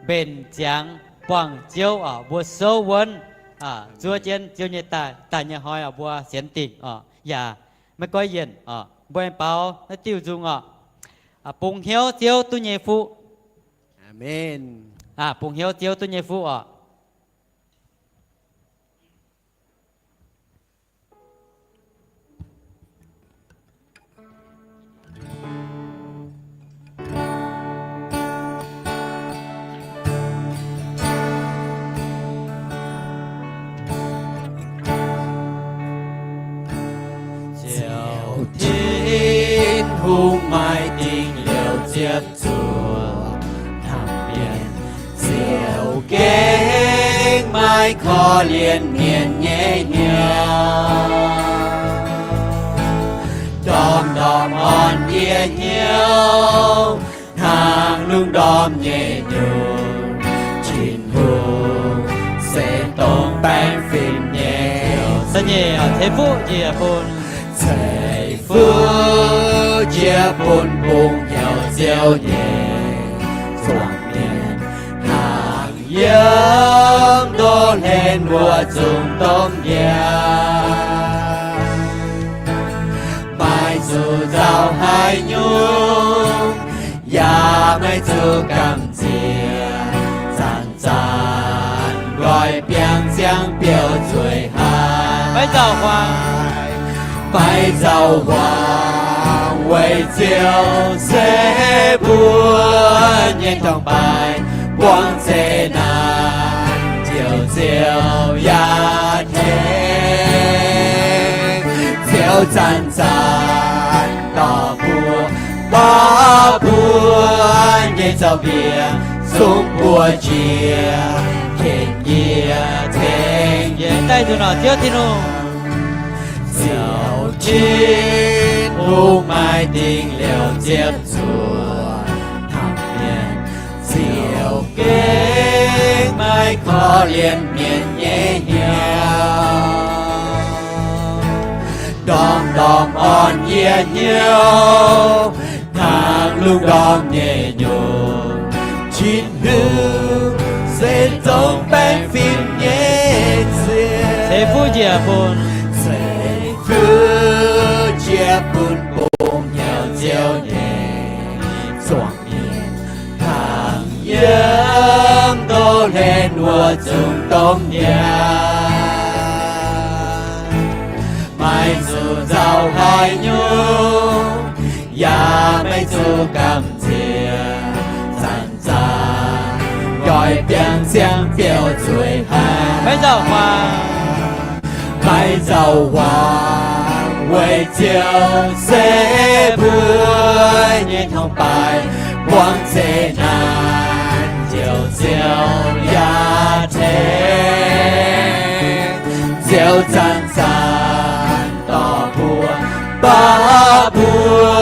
mbenc ziangx buangh Ziouv oc. Mbuo souv wuonv, zuov jienv Ziouv nyei daaih, daaih nyei hnoi oc, mbuo sienx dingc oc, yaac maiv goiv yienh oc. Mbuo aengx baaux naaiv diuh nzung oc. Bungx hnyouv Ziouv duqv nyei fuqv. Bungx hnyouv Ziouv duqv nyei fuqv oc. Ziouv Tin-Hungh maaih dingc liouc ziepc zuoqc hnangv mienh, Ziouv gengh maaih korv-lienh mienh nyei hnyouv. Ndorm-ndorm orn yie hnyouv hnangv lungh ndorm nyei nyungc. Tin-Hungh se dongh baengh fim nyei. Ceix fuqv njiec bun, ceix fuqv njiec bun bungx hnyouv Ziouv nyei zuangx mienh, hnangv yiem ndoh hlen wuov zungh domh nyaanh. Maiv zuqc nzauh haaix nyungc, yaac maiv zuqc gamh nziex. Zanc-zanc nqoi biangh ziangx biouv zueiz haic, maiv nzauh huaang, maiv nzauh huaang, weic Ziouv se mbuo nyei torngv-baaix. Buangv zeqc naanc, Ziouv, Ziouv yaac tengx. Ziouv zanc-zanc dorh mbuo, baav mbuo nyei zaux-mbiec, zungv buoz-jiex, tengx yie, tengx yie. Daaih nzunc oc, Ziouv Tin-Hungh. Ziouv Tin-Hungh maaih dingc liouc ziepc zuoqc hnangv mienh, Ziouv gengh maaih korv-lienh mienh nyei hnyouv. Ndorm-ndorm orn yie hnyouv hnangv lungh ndorm nyei nyungc. Tin-Hungh se dongh baengh fim nyei ziex. Ceix fuqv njiec bun, ceix fuqv njiec bun bungx hnyouv Ziouv nyei zuangx mienh, hnangv yiem ndoh hlen wuov zungh domh nyaanh. Maiv zuqc nzauh haaix nyungc, yaac maiv zuqc gamh nziex. Zanc-zanc nqoi biangh ziangx biouv zueiz haic, maiv nzauh huaang, maiv nzauh huaang, weic Ziouv se mbuo nyei torngv-baaix. Buangv zeqc naanc, Ziouv, Ziouv yaac tengx. Ziouv zanc-zanc dorh mbuo, baav mbuo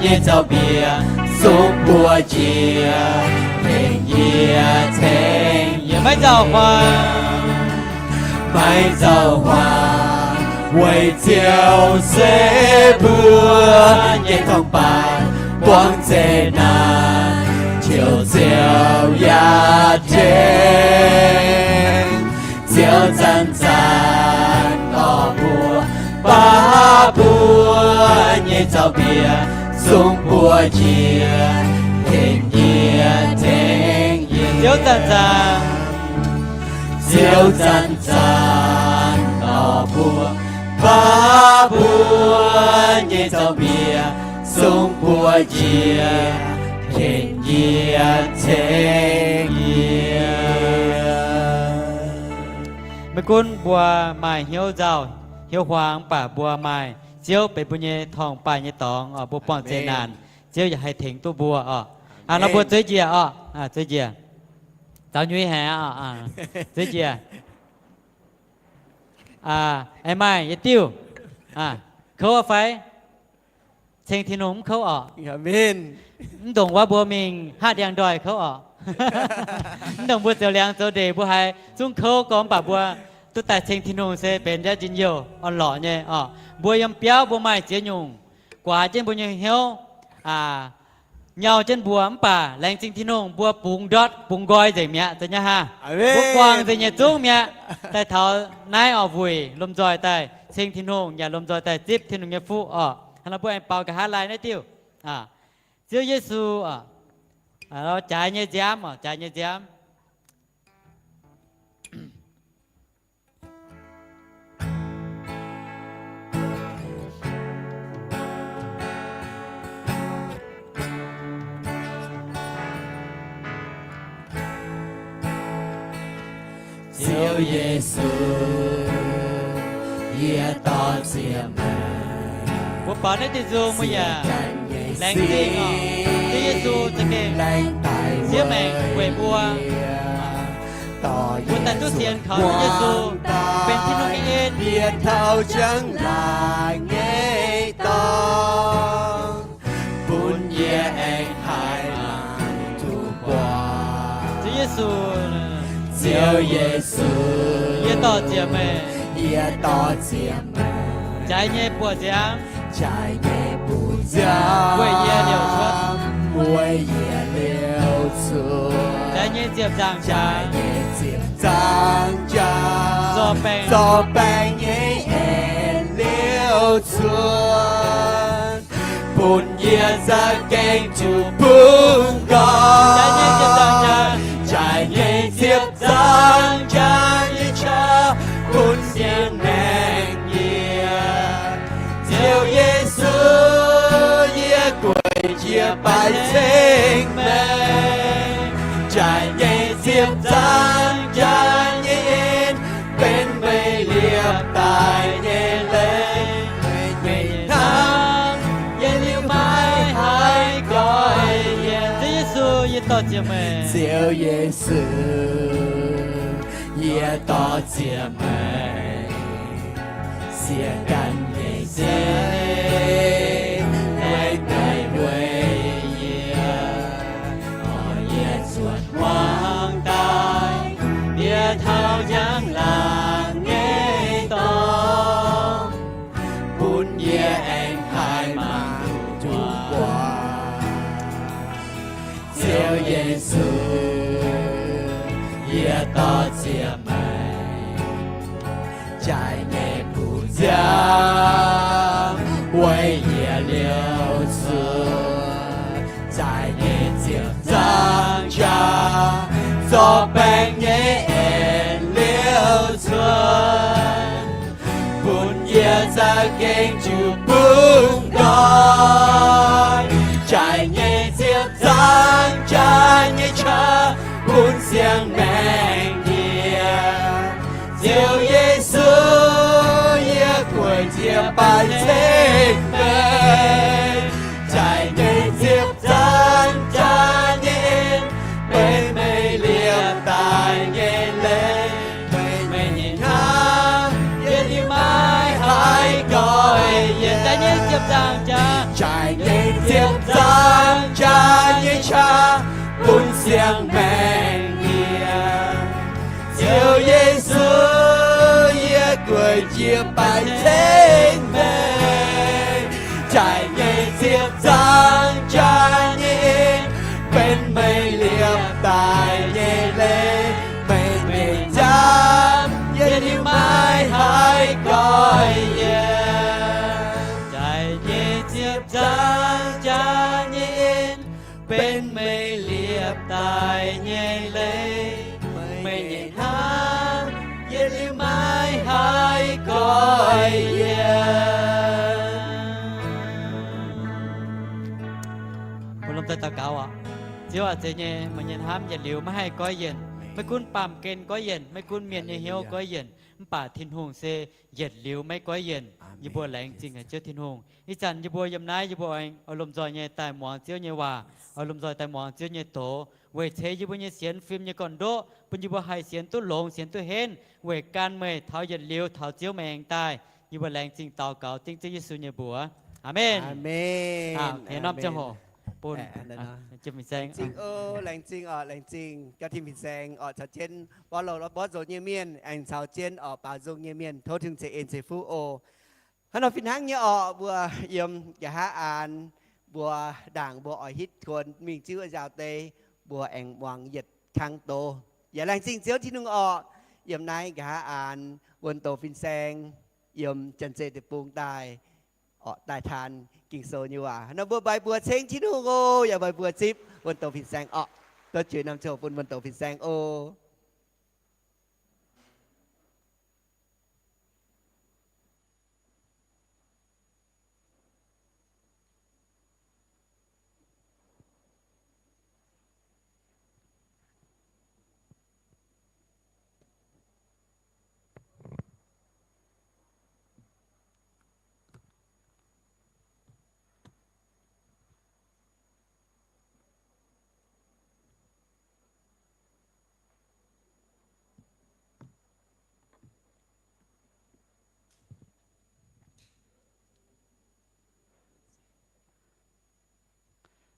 nyei zaux-mbiec, zungv buoz-jiex, tengx yie, tengx yie, maiv nzauh huaang, maiv nzauh huaang, weic Ziouv se mbuo nyei torngv-baaix. Buangv zeqc naanc, Ziouv, Ziouv yaac tengx. Ziouv zanc-zanc dorh mbuo, baav mbuo nyei zaux-mbiec, zungv buoz-jiex, tengx yie, tengx yie. Ziouv zanc-zanc, Ziouv zanc-zanc dorh mbuo, baav mbuo nyei zaux-mbiec, zungv buoz-jiex, tengx yie, tengx yie. Maiv gunv mbuo maaih hnyouv nzauh, hnyouv huaang, mv baac mbuo maaih Ziouv benx mbuo nyei torngv-baaih nyei dorngx, mbuo buangh zeqc naanc, Ziouv yaac haih tengx duqv mbuo oc. Aa, nor mbuo zueiz njiec oc, zueiz njiec. Zaux nyuiz haic, zueiz njiec. Aengx maaih yietc diuh, kouv fai? Ceng Tin-Hungh mv kouv oc. Mv ndongc wuov mbuo mingh haav ndiangx-ndoih kouv oc. Mv ndongc mbuo zoux liangx zoux ndeic mbuo haiz zungv kouv gorngv, mv baac mbuo duqv daaih ceng Tin-Hungh se benx njien-youh orn-lorqc nyei oc. Mbuo yiem biauv mbuo maaih ziex nyungc guaax jienv mbuo nyei hnyouv, nyau jienv mbuo, mv baac laengz zingh Tin-Hungh mbuo bungx ndortv bungx nqoi nzengc mi'aqv, za'gengh hnangv haav. Mbuo guangc nzengc nyei zungv mi'aqv. Daaih taux naaiv oc, wuic lomh nzoih daaih ceng Tin-Hungh yaac lomh nzoih daaih zipv Tin-Hungh nyei fuqv oc. Hnangv naaiv mbuo aengx baaux nqa'haav laai naaiv diuh, Ziouv Yesu oc, jaaix nyei nziaamv oc, jaaix nyei nziaamv. Ziouv Yesu, yie dor ziec meih. Mbuo baaux naaiv diuh nzung mbuo yaac laengz zingh oc. Ziouv Yesu za'gengh siev maengc weic mbuo. Mbuo daaih duqv sienx kaux Ziouv Yesu benx Tin-Hungh nyei en, bieqc taux njang laangz nyei dorngx, bun yie aengx haih mangc duqv mbuo. Ziouv Yesu, Ziouv Yesu, yie dor ziec meih, yie dor ziec meih. Jaaix nyei buoz-nziaamv, jaaix nyei buoz-nziaamv, weic yie liouc cuotv, weic yie liouc cuotv. Jaaix nyei ziepc nzaangc jaax, jaaix nyei ziepc nzaangc jaax, zorqv baengh, zorqv baengh nyei en liouc cuotv, bun yie za'gengh juqc bungx nqoi. Jaaix nyei ziepc nzaangc jaax, jaaix nyei ziepc nzaangc jaax nyei qaqv bun siang-maengc yie. Ziouv Yesu, yie gueic jiez baaix ceng meih. Jaaix nyei ziepc nzaangc jaax nyei en benx meih liepc daaih nyei leiz. Meih hnamv yie liuz maiv haih goiv yie. Ziouv Yesu, yie dor ziec meih. Ziouv Yesu, yie dor ziec meih. Siec ganh nyei zeiv, weic daaih weic yie, oix yie zuotc hmuangx daaih, bieqc taux njang laangz nyei dorngx, bun yie aengx haih mangc duqv mbuo. Ziouv Yesu, yie dor ziec meih. Jaaix nyei buoz-nziaamv weic yie liouc cuotv, jaaix nyei ziepc nzaangc jaax zorqv baengh nyei en liouc cuotv, bun yie za'gengh juqc bungx nqoi. Jaaix nyei ziepc nzaangc jaax nyei qaqv bun siang-maengc yie. Ziouv Yesu, yie gueic jiez baaix ceng meih. Jaaix nyei ziepc nzaangc jaax nyei en benx meih liepc daaih nyei leiz. Meih nyei hnamv yie liuz maiv haih goiv yie. Jaaix nyei ziepc nzaangc jaax, jaaix nyei ziepc nzaangc jaax nyei qaqv bun siang-maengc yie. Ziouv Yesu, yie gueic jiez baaix ceng meih. Jaaix nyei ziepc nzaangc jaax nyei en benx meih liepc daaih nyei leiz. Meih nyei nziaamv yie liuz maiv haih goiv yie. Jaaix nyei ziepc nzaangc jaax nyei en benx meih liepc daaih nyei leiz. Meih nyei hnamv yie liuz maiv haih goiv yie. Mbuo lomh nzoih daux gaux oc. Ziouv aac, zeiz nyei, meih nyei hnamv yietc liuz maiv haih goiv yienh. Maiv gunv baamh gen goiv yienh, maiv gunv mienh nyei hnyouv goiv yienh, mv baac Tin-Hungh se yietc liuz maiv goiv yienh. Yie mbuo laengz zingh haic Ziouv Tin-Hungh. Ih zanc yie mbuo yiem naaiv yie mbuo oix lomh nzoih nyei daaih muangx Ziouv nyei waac, oix lomh nzoih daaih muangx Ziouv nyei doz, weic ceix yie mbuo nyei sienx fim nyei gorn-ndoqv bun yie mbuo haih sienx duqv longx, sienx duqv henv, weic gan meih taux yietc liuz taux Ziouv meih aengx daaih. Yie mbuo laengz zingh daux gaux dengv Ziouv Yesu nyei mbuox. Aamen. Aamen. Laengz zingh oc, laengz zingh oc, laengz zingh gauh Tin Fin Saeng oc, caux jienv borqv loz borqv nzox nyei mienh, aengx caux jienv oc baaux nzung nyei mienh, tov Tin-Hungh ceix en ceix fuqv oc. Hnangv nor fih hnangv nyei oc, mbuo yiem nqa'haav aanx mbuo ndaangc mbuo oix hitv kuonx mingh Ziouv nziaaux deix, mbuo aengx muangx yietc kang doz. Yaac laengz zingh Ziouv Tin-Hungh orqc, yiem naaiv nqa'haav aanx wuonh douz fin-saeng yiem Janx-Zei Deic-Bung daaih, orqc, daaih taan Ging-Sou nyei waac. Nor mbuo mbeix mbuo ceng Tin-Hungh oc, yaac mbeix mbuo zipv wuonh douz fin-saeng orqc. Tov juix norm ziangh hoc bun wuonh douz fin-saeng oc.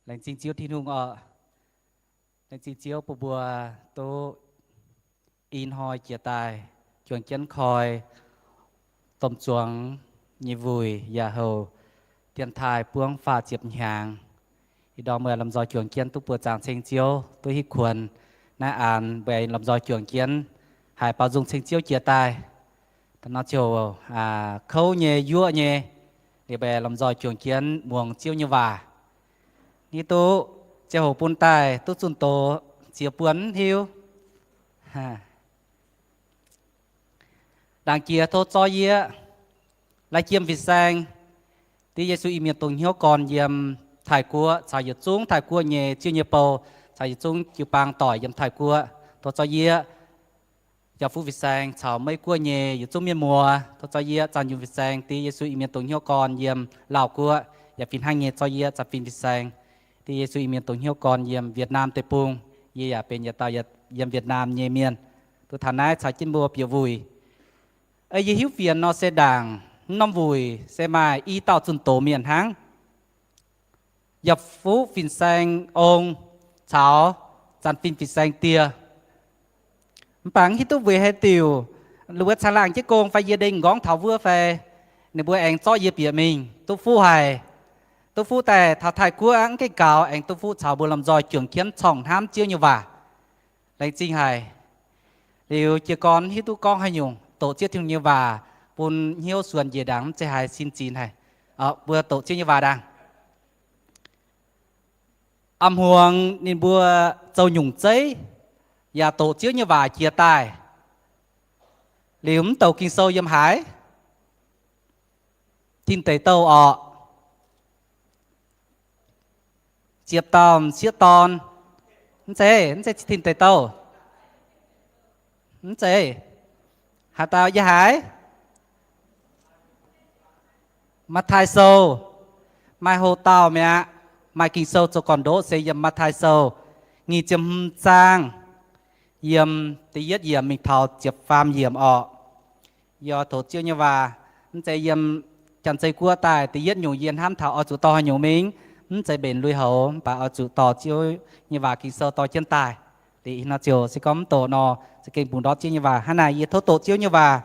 Laengz zingh Ziouv Tin-Hungh orqc. Laengz zingh Ziouv bun mbuo duqv ih hnoi jiex daaih juangc jienv koi domh zuangx nyei wuic yaac houc dienx taaih buangv faah ziepc hnyangx. Ih ndorm meih lomh nzoih juangc jienv duqv buoz zaangc ceng Ziouv, duqv hitv kuonx naaiv aanx, mbuo lomh nzoih juangc jienv haiz baaux nzung ceng Ziouv jiex daaih. Da'nor ziouc kouv nyei, yuoqv nyei, liuz mbuo lomh nzoih juangc jienv muangx Ziouv nyei waac. Ni duqv ziangh hoc bun daaih duqv zunh doz ziex buonc hiuv. Ndaangc jiex tov zorqv yieqv lai jiem fin-saeng, diev Yesu Iu-Mienh dongh hnyouv gorn yiem Taiv-Guoqv caux yietc zungv Taiv-Guoqv nyei Ziouv nyei bou caux yietc zungv jiu-baang doic yiem Taiv-Guoqv. Tov zorqv yieqv Njaaux Fuqv fin-saeng caux Meiv Guoqv nyei yietc zungv mienh muoz. Tov zorqv yieqv Zaanh Yungh fin-saeng, diev Yesu Iu-Mienh dongh hnyouv gorn yiem Laauh Guoqv. Yaac fih hnangv nyei zorqv yieqv Zaanh Finh fin-saeng, diev Yesu Iu-Mienh dongh hnyouv gorn yiem Việt Nam Deic-Bung. Yie yaac benx yietc dauh yiem Việt Nam nyei mienh. Duqv taux naaiv caux jienv mbuo bieqc wuic. Yie hiuv fienx nor se ndaangc mv norm wuic se maaih i dauh zunh doz mienh hnangv. Njaaux Fuqv fin-saeng ong caux Zaanh Finh fin-saeng die. Mv baac hiuv duqv weic haaix diuc, ninh mbuo caangh laangh jienv gong fai yie ndengh nqorngv taux wuov fai, ninh mbuo aengx zorqv yie bieqc mingh. Duqv fuqv haic. Duqv fuqv daaih taux Taiv-Guoqv mv gaengh gaux, aengx duqv fuqv caux mbuo lomh nzoih juangc jienv corngh hnamv Ziouv nyei waac. Laengz zingh haic. Liuz jiez gorn hiuv duqv gorngv haaix nyungc, doqc Ziouv Tin-Hungh nyei waac bun hnyouv suonc njiec ndaangc, mv zeiz haiz sin zinx haic. Mbuo doqc Ziouv nyei waac ndaangc. A'hmuangx ninh mbuo zoux nyungc zeiv yaac doqc Ziouv nyei waac jiez daaih. Liuz mv douc Ging-Sou yiem haaix? Tin Deic Douh orqc? Ziepc dauh m'sieqv dorn. Mv zeiz, mv zeiz Tin Deic Douh. Mv zeiz. Haaix dauh yiem haaix? Matv^taai Sou. Maaih hlo dauh mi'aqv. Maaih Ging-Sou zoux gorn-ndoqv se yiem Matv^taai Sou nyic ziepc hmz zaang, yiem da'yietv yiemc mingh taux ziepc faam yiemc orqc. Yie oix doqc Ziouv nyei waac. Mv zeiz yiem Janx-Zei Guoqv daaih da'yietv nyungc yie hnamv taux oix zuqc dorh haaix nyungc mingh, mv zeiz mbenc lui-houx, mv baac oix zuqc dorh Ziouv nyei waac Ging-Sou dorh jienv daaih. Liuz nor ziouc se gorngv mv doqc nor, za'gengh bungx ndortv Ziouv nyei waac. Hnangv naaic yie tov doqc Ziouv nyei waac.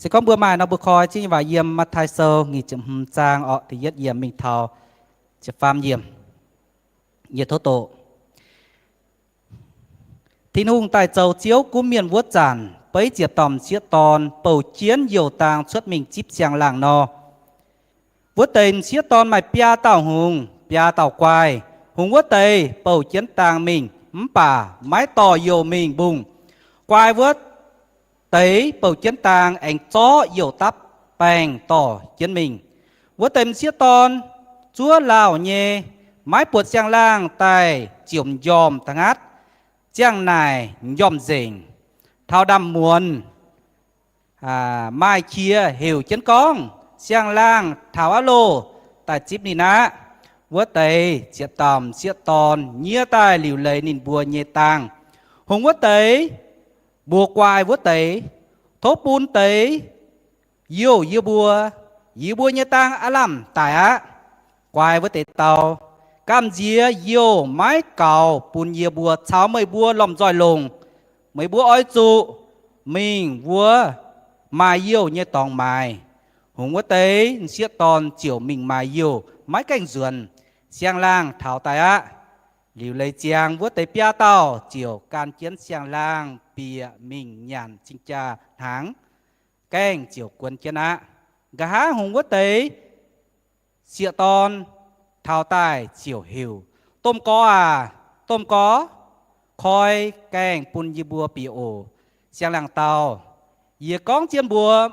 Se gorngv mbuo maaih nor, mbuo koi Ziouv nyei waac yiem Matv^taai Sou nyic ziepc hmz zaang orqc, da'yietv yiemc mingh taux ziepc faam yiemc. Yie tov doqc. Tin-Hungh daaih zoux Ziouv gunv mienh wuov zanc, beiv ziepc dauh m'sieqv dorn bouh jienv youh dang cuotv mingh zipv siang-laangh nor, wuov deix m'sieqv dorn maaih biaa dauh hngongx, biaa dauh guai. Hngongx wuov deix bouh jienv dang mingh mv baac maiv dorh youh mingh mbungh. Guai wuov deix bouh jienv dang aengx zorqv youh dapv baengh dorh jienv mingh. Wuov deix m'sieqv dorn zuov lauh nyei, maiv buatc siang-laangh daaih ziouc m'njormh da'ngatv. Ziang naaic m'njormh nzengc. Taux ndaamv-muonz maaih qiex heuc jienv gorngv, Siang-laangh taux aqv loh, daaih zipv ninh aqv. Wuov deix ziepc dauh m'sieqv dorn nyiev daaih liuc leiz ninh mbuo nyei dang. Hngongx wuov deix mbuox guai wuov deix, Tov bun deix youh yie mbuo. Yie mbuo nyei dang aav lamh daic aqv. Guai wuov deix dau, Gamh nziex youh maiv gaux bun yie mbuo caux meih mbuo lomh nzoih longc. Meih mbuo oix zuqc mingh wuov maaih youh nyei dorngx maaiz. Hungx wuov deix m'sieqv dorn ziouc mingh maaiz youh, maiv gaengh nzuonx. Siang-laangh taux daaih aqv. Liuz leiz ziangx wuov deix biaa dauh ziouc gan jienv siang-laangh bieqc mingh nyanc cing-jaa hnaangx, gaengh ziouc guon jienv aqv. Nqa'haav hungx wuov deix sieqv-dorn taux daaih ziouc heuc, Domh Gorx aac, Domh Gorx, koi gaengh bun yie mbuo bieqc oc. Siang-laangh dau, Yie gorngv zien mbuo,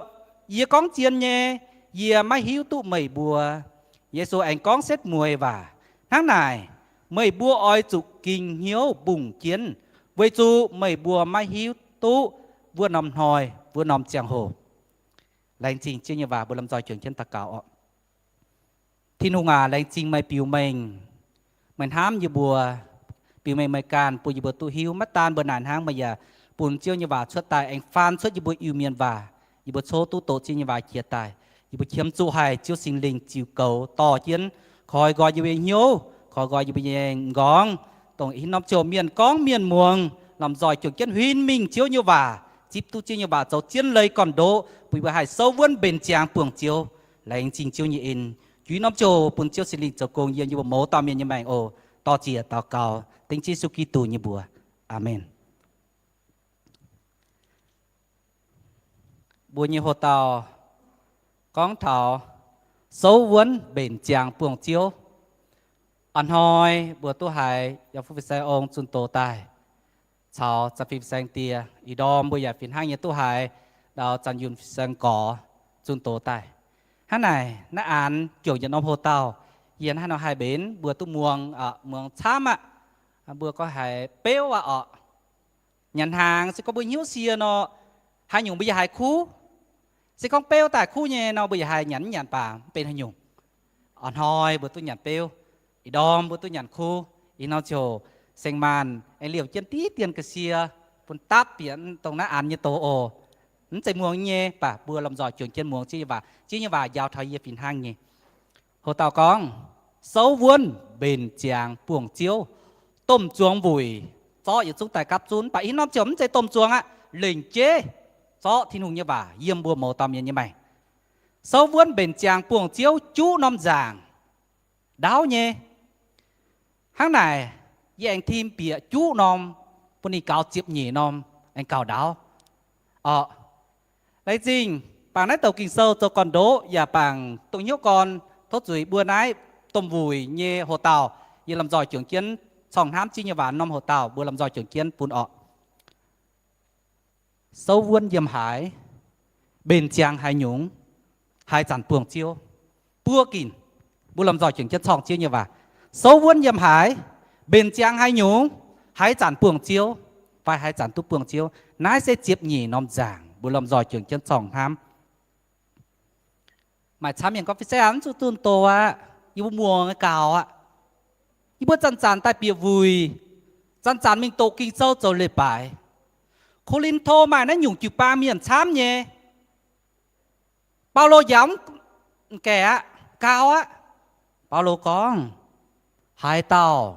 yie gorngv zien nyei, yie maiv hiuv duqv meih mbuo. Yesu aengx gorngv setv mueiz waac, Hnangv naaic, meih mbuo oix zuqc ging hnyouv mbungh jienv, weic zuqc meih mbuo maiv hiuv duqv wuov norm hnoi, wuov norm ziangh hoc. Laengz zingh Ziouv nyei waac, mbuo lomh nzoih juangc jienv daux gaux oc. Tin-Hungh aac, laengz zingh meih biux mengh, meih hnamv yie mbuo, biux mengh meih ganh bun yie mbuo duqv hiuv. Maiv daan mbuo naaic hnangv, meih yaac bun Ziouv nyei waac cuotv daaih aengx faan cuotv yie mbuo Iu-Mienh waac. Yie mbuo coqv duqv doqc Ziouv nyei waac qiex daaih. Yie mbuo qiemx zuqc haic Ziouv Singx Lingh ziux goux dorh jienv, koi nqoi yie mbuo nyei hnyouv, koi nqoi yie mbuo nyei m'nqorngv, dongh haaix norm ziouc mienh gorngv mienh muangx, lomh nzoih juangc jienv huin mingh Ziouv nyei waac, zipv duqv Ziouv nyei waac zoux zien leiz gorn-ndoqv, bun yie mbuo haih souv wuonv mbenc ziangx buangh Ziouv. Laengz zingh Ziouv nyei en. Juix norm ziouc bun Ziouv Singx Lingh zoux gong yiem yie mbuo mouz dauh mienh nyei maengc oc. Dor-ziec daux gaux dengv Yesu Giduc nyei mbuox. Aamen. Mbuo nyei hoc-dauh gorngv taux souv wuonv mbenc ziangx buangh Ziouv. A'hnoi mbuo duqv haiz yaac fu-fi saeng ong zunh doz daaih, caux za'fin saeng die. Ih ndorm mbuo yaac fih hnangv nyei duqv haiz ndau zanc yunc saeng gorx zunh doz daaih. Hnangv naaic, naaiv aanx juangc yietc norm hoc-dauh, yie hnangv nor haih mbenc mbuo duqv muangx, muangx camv aqv. Mbuo gorngv haiz beuv aqv orqc. Nyanc hnaangx se gorngv mbuo hnyouv sie nor, haaix nyungc mbuo yaac haiz kuv. Se gorngv beuv daaih kuv nyei nor, mbuo yaac haiz nyanc mv nyanc baac mv benx haaix nyungc. A'hnoi mbuo duqv nyanc beuv, ih ndorm mbuo duqv nyanc kuv. Ih norm ziouc seng maanh aengx liouh jienv diqv dien ga'sie bun dapv bieqc dongh naaiv aanx nyei doz oc. Mv zeiz muangx nyei, baac mbuo lomh nzoih juangc jienv muangx Ziouv nyei waac. Ziouv nyei waac njaaux taux yie fih hnangv nyei. Hoc-dauh gorngv, souv wuonv mbenc ziangx buangh Ziouv. Domh zuangx wuic zorqv yietc zungv daaih gapv zunv, mv baac ih norm ziouc mv zeiz domh zuangx aqv. Lengc jeiv zorqv Tin-Hungh nyei waac yiem mbuo mouz dauh mienh nyei maengc. Souv wuonv mbenc ziangx buangh Ziouv juqv norm nzaangc ndaauv nyei. Hnangv naaic, yie aengx tim bieqc juqv norm bun ninh gaux ziepc nyeic norm aengx gaux ndaauv. Orqc, laengz zingh bangc naaiv douc Ging-Sou zoux gorn-ndoqv yaac bangc dongh hnyouv gorn tov zuiz mbuo naaiv domh wuic nyei hoc-dauh. Yie lomh nzoih juangc jienv corngh hnamv Ziouv nyei waac norm hoc-dauh mbuo lomh nzoih juangc jienv bun orqc. Souv wuonv yiem haaix, mbenc ziangx haaix nyungc, haaix zanc buangh Ziouv. Buo ginc, mbuo lomh nzoih juangc jienv corngh Ziouv nyei waac. Souv wuonv yiem haaix, mbenc ziangx haaix nyungc, haaix zanc buangh Ziouv, fai haaix zanc duqv buangh Ziouv. Naaiv se ziepc nyeic norm nzaangc, mbuo lomh nzoih juangc jienv corngh hnamv. Maaih camv mienh gorngv, Fin-saeng, mv zuqc zunh doz aqv, yie mbuo muangx gaux aqv. Yie mbuo zanc-zanc daaih bieqc wuic, zanc-zanc mingh doqc Ging-Sou zoux leiz-baaix. Ko^lin^to maaih naaiv nyungc jiu-baang mienh camv nyei. Baulo njaaux mv gaengh aqv, gaux aqv. Baulo gorngv, haaix dauh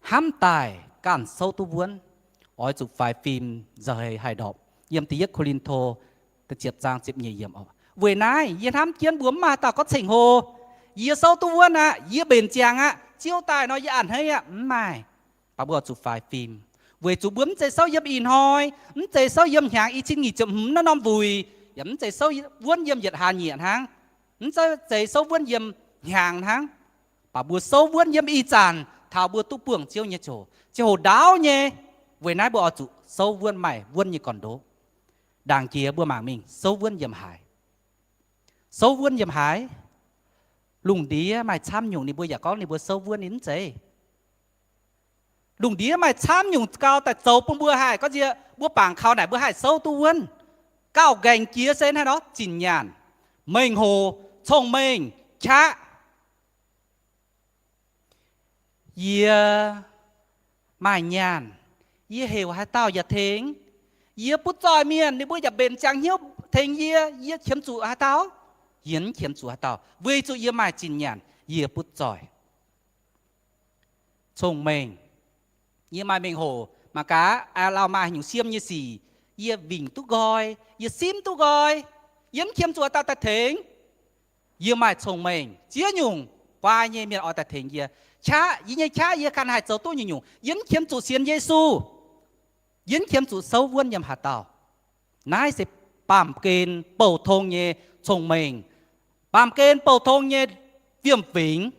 hnamv daaih ganh souv duqv wuonv, oix zuqc faix fim nzauh heix haih ndorpc. Yiem da'yietv Ko^lin^to da'ziepc zaang ziepc nyeic yiemc. Weic naaiv yie hnamv jienv mbuo mv maaih dauh gorngv ceng-hlo, yie souv duqv wuonv aqv, yie mbenc ziangx aqv, Ziouv daaih nor yie a'hneiv aqv, mv maaih. Baac mbuo oix zuqc faix fim, weic zuqc mbuo mv zeiz souv yiem ih hnoi, mv zeiz souv yiem hnyangx i cin nyic ziepc hmz naaiv norm wuic, yaac mv zeiz souv wuonv yiem yietc hlaax nyieqc hnangv, mv zeiz souv wuonv yiem hnyangx hnangv. Baac mbuo souv wuonv yiem ih zanc taux mbuo duqv buangh Ziouv nyei ziangh hoc, ziangh hoc ndaauv nyei. Weic naaiv mbuo oix zuqc souv wuonv, maaih wuonv nyei gorn-ndoqv. Ndaangc jiex mbuo mangc mingh souv wuonv yiem haaix. Souv wuonv yiem haaix? Lungh ndiev maaih camv nyungc ninh mbuo yaac gorngv ninh mbuo souv wuonv, ninh mv zeiz. Lungh ndiev maaih camv nyungc gau daaih zoux bun mbuo haih gorngv nziex mbuo bangc kaux naaic mbuo haih souv duqv wuonv. Gauh nqaengc jiex se hnangv nor, zinh nyaanh, mengh hoc, cong-mengh, qaqv. Yie maaih nyaanh, yie heuc haaix dauh yaac tengx. Yie butv zoih mienh, ninh mbuo yaac mbenc ziangx hnyouv tengx yie. Yie qiemx zuqc haaix dauh? Yie mv qiemx zuqc haaix dauh, weic zuqc yie maaih zinh nyaanh, yie butv zoih. Cong-mengh, yie maaih mengh hoc, mangc gaax, lauh maaih haaix nyungc siem nyei sic, yie wingc duqv nqoi, yie simv duqv nqoi. Yie mv qiemx zuqc dauh daaih tengx. Yie maaih cong-mengh, ziex nyungc guai nyei mienh oix daaih tengx yie. Qaqv, yie nyei qaqv yie ganh haih zoux duqv nyungc-nyungc. Yie mv qiemx zuqc sienx Yesu. Yie mv qiemx zuqc souv wuonv yiem haaix dauh. Naaiv se baamh gen bouh tong nyei cong-mengh, baamh gen bouh tong nyei fiem-fingx,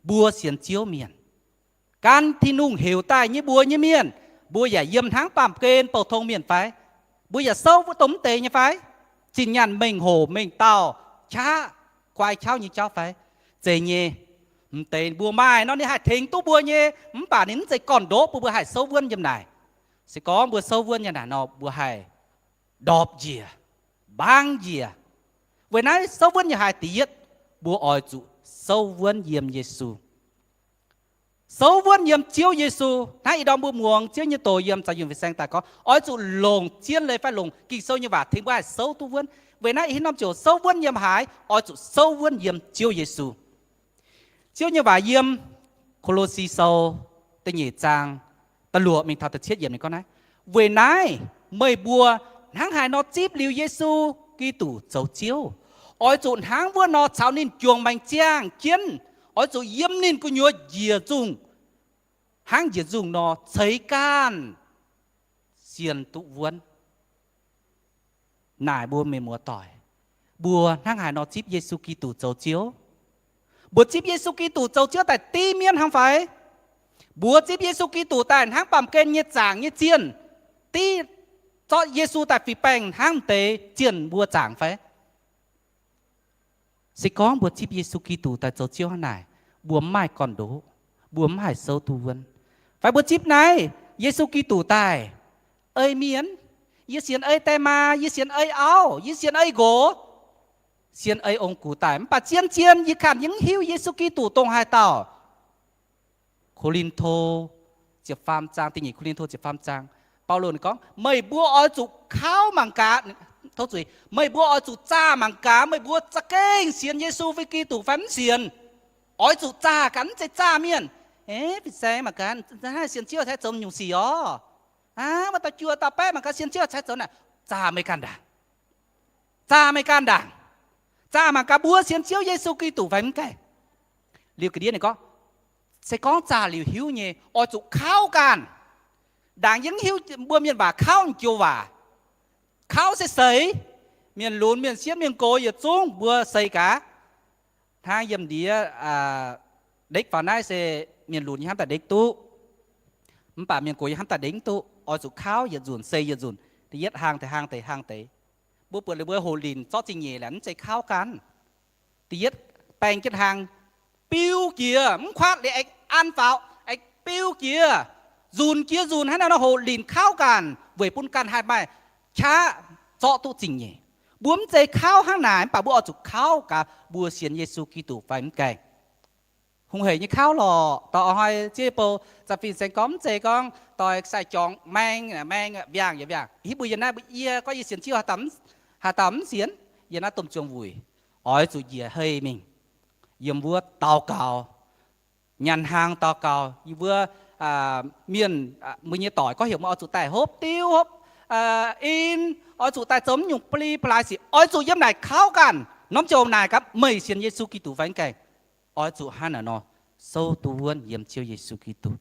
mbuo sienx Ziouv mienh. Gan Tin-Hungh heuc daaih nyei mbuo nyei mienh, mbuo yaac yiem hnangv baamh gen bouh tong mienh fai? Mbuo yaac souv wuov dongh mv deix nyei fai? Zinh nyaanh mengh hoc mengh dauh qaqv, guai qauv nyei jauv fai? Zeiz nyei. Mv deix mbuo maaih nor ninh haih tengx duqv mbuo nyei, mv baac ninh mv zeiz gorn-ndoqv bun mbuo haih souv wuonv yiem naaic. Se gorngv mbuo souv wuonv yiem naaic nor mbuo haih ndorpc njiec, mbaang njiec. Weic naaiv souv wuonv yiem haaix? Da'yietv, mbuo oix zuqc souv wuonv yiem Yesu. Souv wuonv yiem Ziouv Yesu. Hnangv ih ndorm mbuo muangx Ziouv nyei doz yiem zaux yunh fin-saeng daaih gorngv, oix zuqc longc zien leiz fai longc Ging-Sou nyei waac tengx mbuo haih souv duqv wuonv. Weic naaiv ih haaix norm ziouc souv wuonv yiem haaix? Oix zuqc souv wuonv yiem Ziouv Yesu. Ziouv nyei waac yiem Ko^lo^si Sou da'nyeic zaang da'luoqc mingh taux da'cietv yiemc ninh gorngv naaiv, weic naaiv meih mbuo hnangv haaix nor zipv liuz Yesu Giduc zoux Ziouv, oix zuqc hnangv wuov nor caux ninh juangc maengc ziangh jienv. Oix zuqc yiem ninh gu'nyuoz njiec nzungh, hnangv njiec nzungh nor ceix ganh sienx duqv wuonv. Naaic mbuo mienh muoz doic, mbuo hnangv haaix nor zipv Yesu Giduc zoux Ziouv? Mbuo zipv Yesu Giduc zoux Ziouv daaih div mienv hnangv fai? Mbuo zipv Yesu Giduc daaih hnangv baamh gen nyei zaangc nyei zienh, div zorqv Yesu daaih fih baengh hnangv deix zienh mbuo zaangc fai? Se gorngv mbuo zipv Yesu Giduc daaih zoux Ziouv hnangv naaic, mbuo mv maaih gorn-ndoqv, mbuo mv haih souv duqv wuonv. Fai mbuo zipv naaiv Yesu Giduc daaih, ei mienh, yie sienx ei die maa, yie sienx ei auv, yie sienx ei nqox, sienx ei ong-gux daaih, mv baac zien-zien yie ganh yie mv hiuv Yesu Giduc dongh haaix dauh. Ko^lin^to ziepc faam zaang, da'nyeic Ko^lin^to ziepc faam zaang, Baulo ninh gorngv, meih mbuo oix zuqc kauv mangc gaax, tov zuiz, meih mbuo oix zuqc zaah mangc gaax meih mbuo za'gengh sienx Yesu fai Giduc fai mv sienx. Oix zuqc zaah gaax, mv zeiz zaah mienh. Eix, fin-saeng mangc gaax, sienx Ziouv cingx zoux nyungc sic orqc. Aav, maaih dauh juoh dauh baeqv mangc gaax sienx Ziouv cingx zoux naaic. Zaah meih ganh ndaangc. Zaah meih ganh ndaangc. Zaah mangc gaax mbuo sienx Ziouv Yesu Giduc fai mv gaengh. Liuz ga'ndiev ninh gorngv, se gorngv zaah liuz hiuv nyei, oix zuqc kauv ganh. Ndaangc yie mv hiuv mbuo mienh waac kauv joux waac. Kauv se seix. Mienh lunx, mienh siemv, mienh gox yietc zungv mbuo seix gaax. Hnangv yiem ndiev ndekv faaux naaiv se mienh lunx yie hnamv daaih ndekv duqv, mv baac mienh gox yie hnamv daaih ndekv mv duqv. Oix zuqc kauv yietc nzunc seix yietc nzunc, da'yietv hlang deix, hlang deix, hlang deix. Mbuo buatc liuz mbuo hoqc linc zorqv zingh nyeic laaic mv zeiz kauv ganh. Da'yietv baeng jienv hlang, biu jiex, mv kuatv liuz aengx an faaux, aengx biu jiex, nzunc jiex nzunc hnangv naaiv nor hoqc linc kauv ganh weic bun ganh haih maaih qaqv zorqv duqv zingh nyeic. Mbuo mv zeiz kauv hnangv naaic, mv baac mbuo oix zuqc kauv gaax mbuo sienx Yesu Giduc fai mv gaengh. Hungh hec nyei kauv lorqc. Doix hnoi Ziouv nyei bou, za'fin saeng gorngv mv zeiz gorngv doix sai jorngx maeng, maeng mbiaangc yaac mbiaangc. Hitv mbuo yiem naaiv mbuo yie gorngv yie sienx Ziouv, haaix dauh mv sienx? Yiem naaiv domh juang wuic, oix zuqc njiec hei mingh yiem wuov daux gaux, nyanc hnaangx daux gaux. Yie mbuo mienh, mbuo nyei doic gorngv heuc meih oix zuqc daaih hopv diuv hopv in, oix zuqc daaih zoux mv nyungc ba'li ba'laaix sic, oix zuqc yiem naaic kauv ganh. Norm ziouc naaic gaax meih sienx Yesu Giduc fai mv gaengh. Oix zuqc hnangv naaic nor souv duqv wuonv yiem Ziouv Yesu Giduc.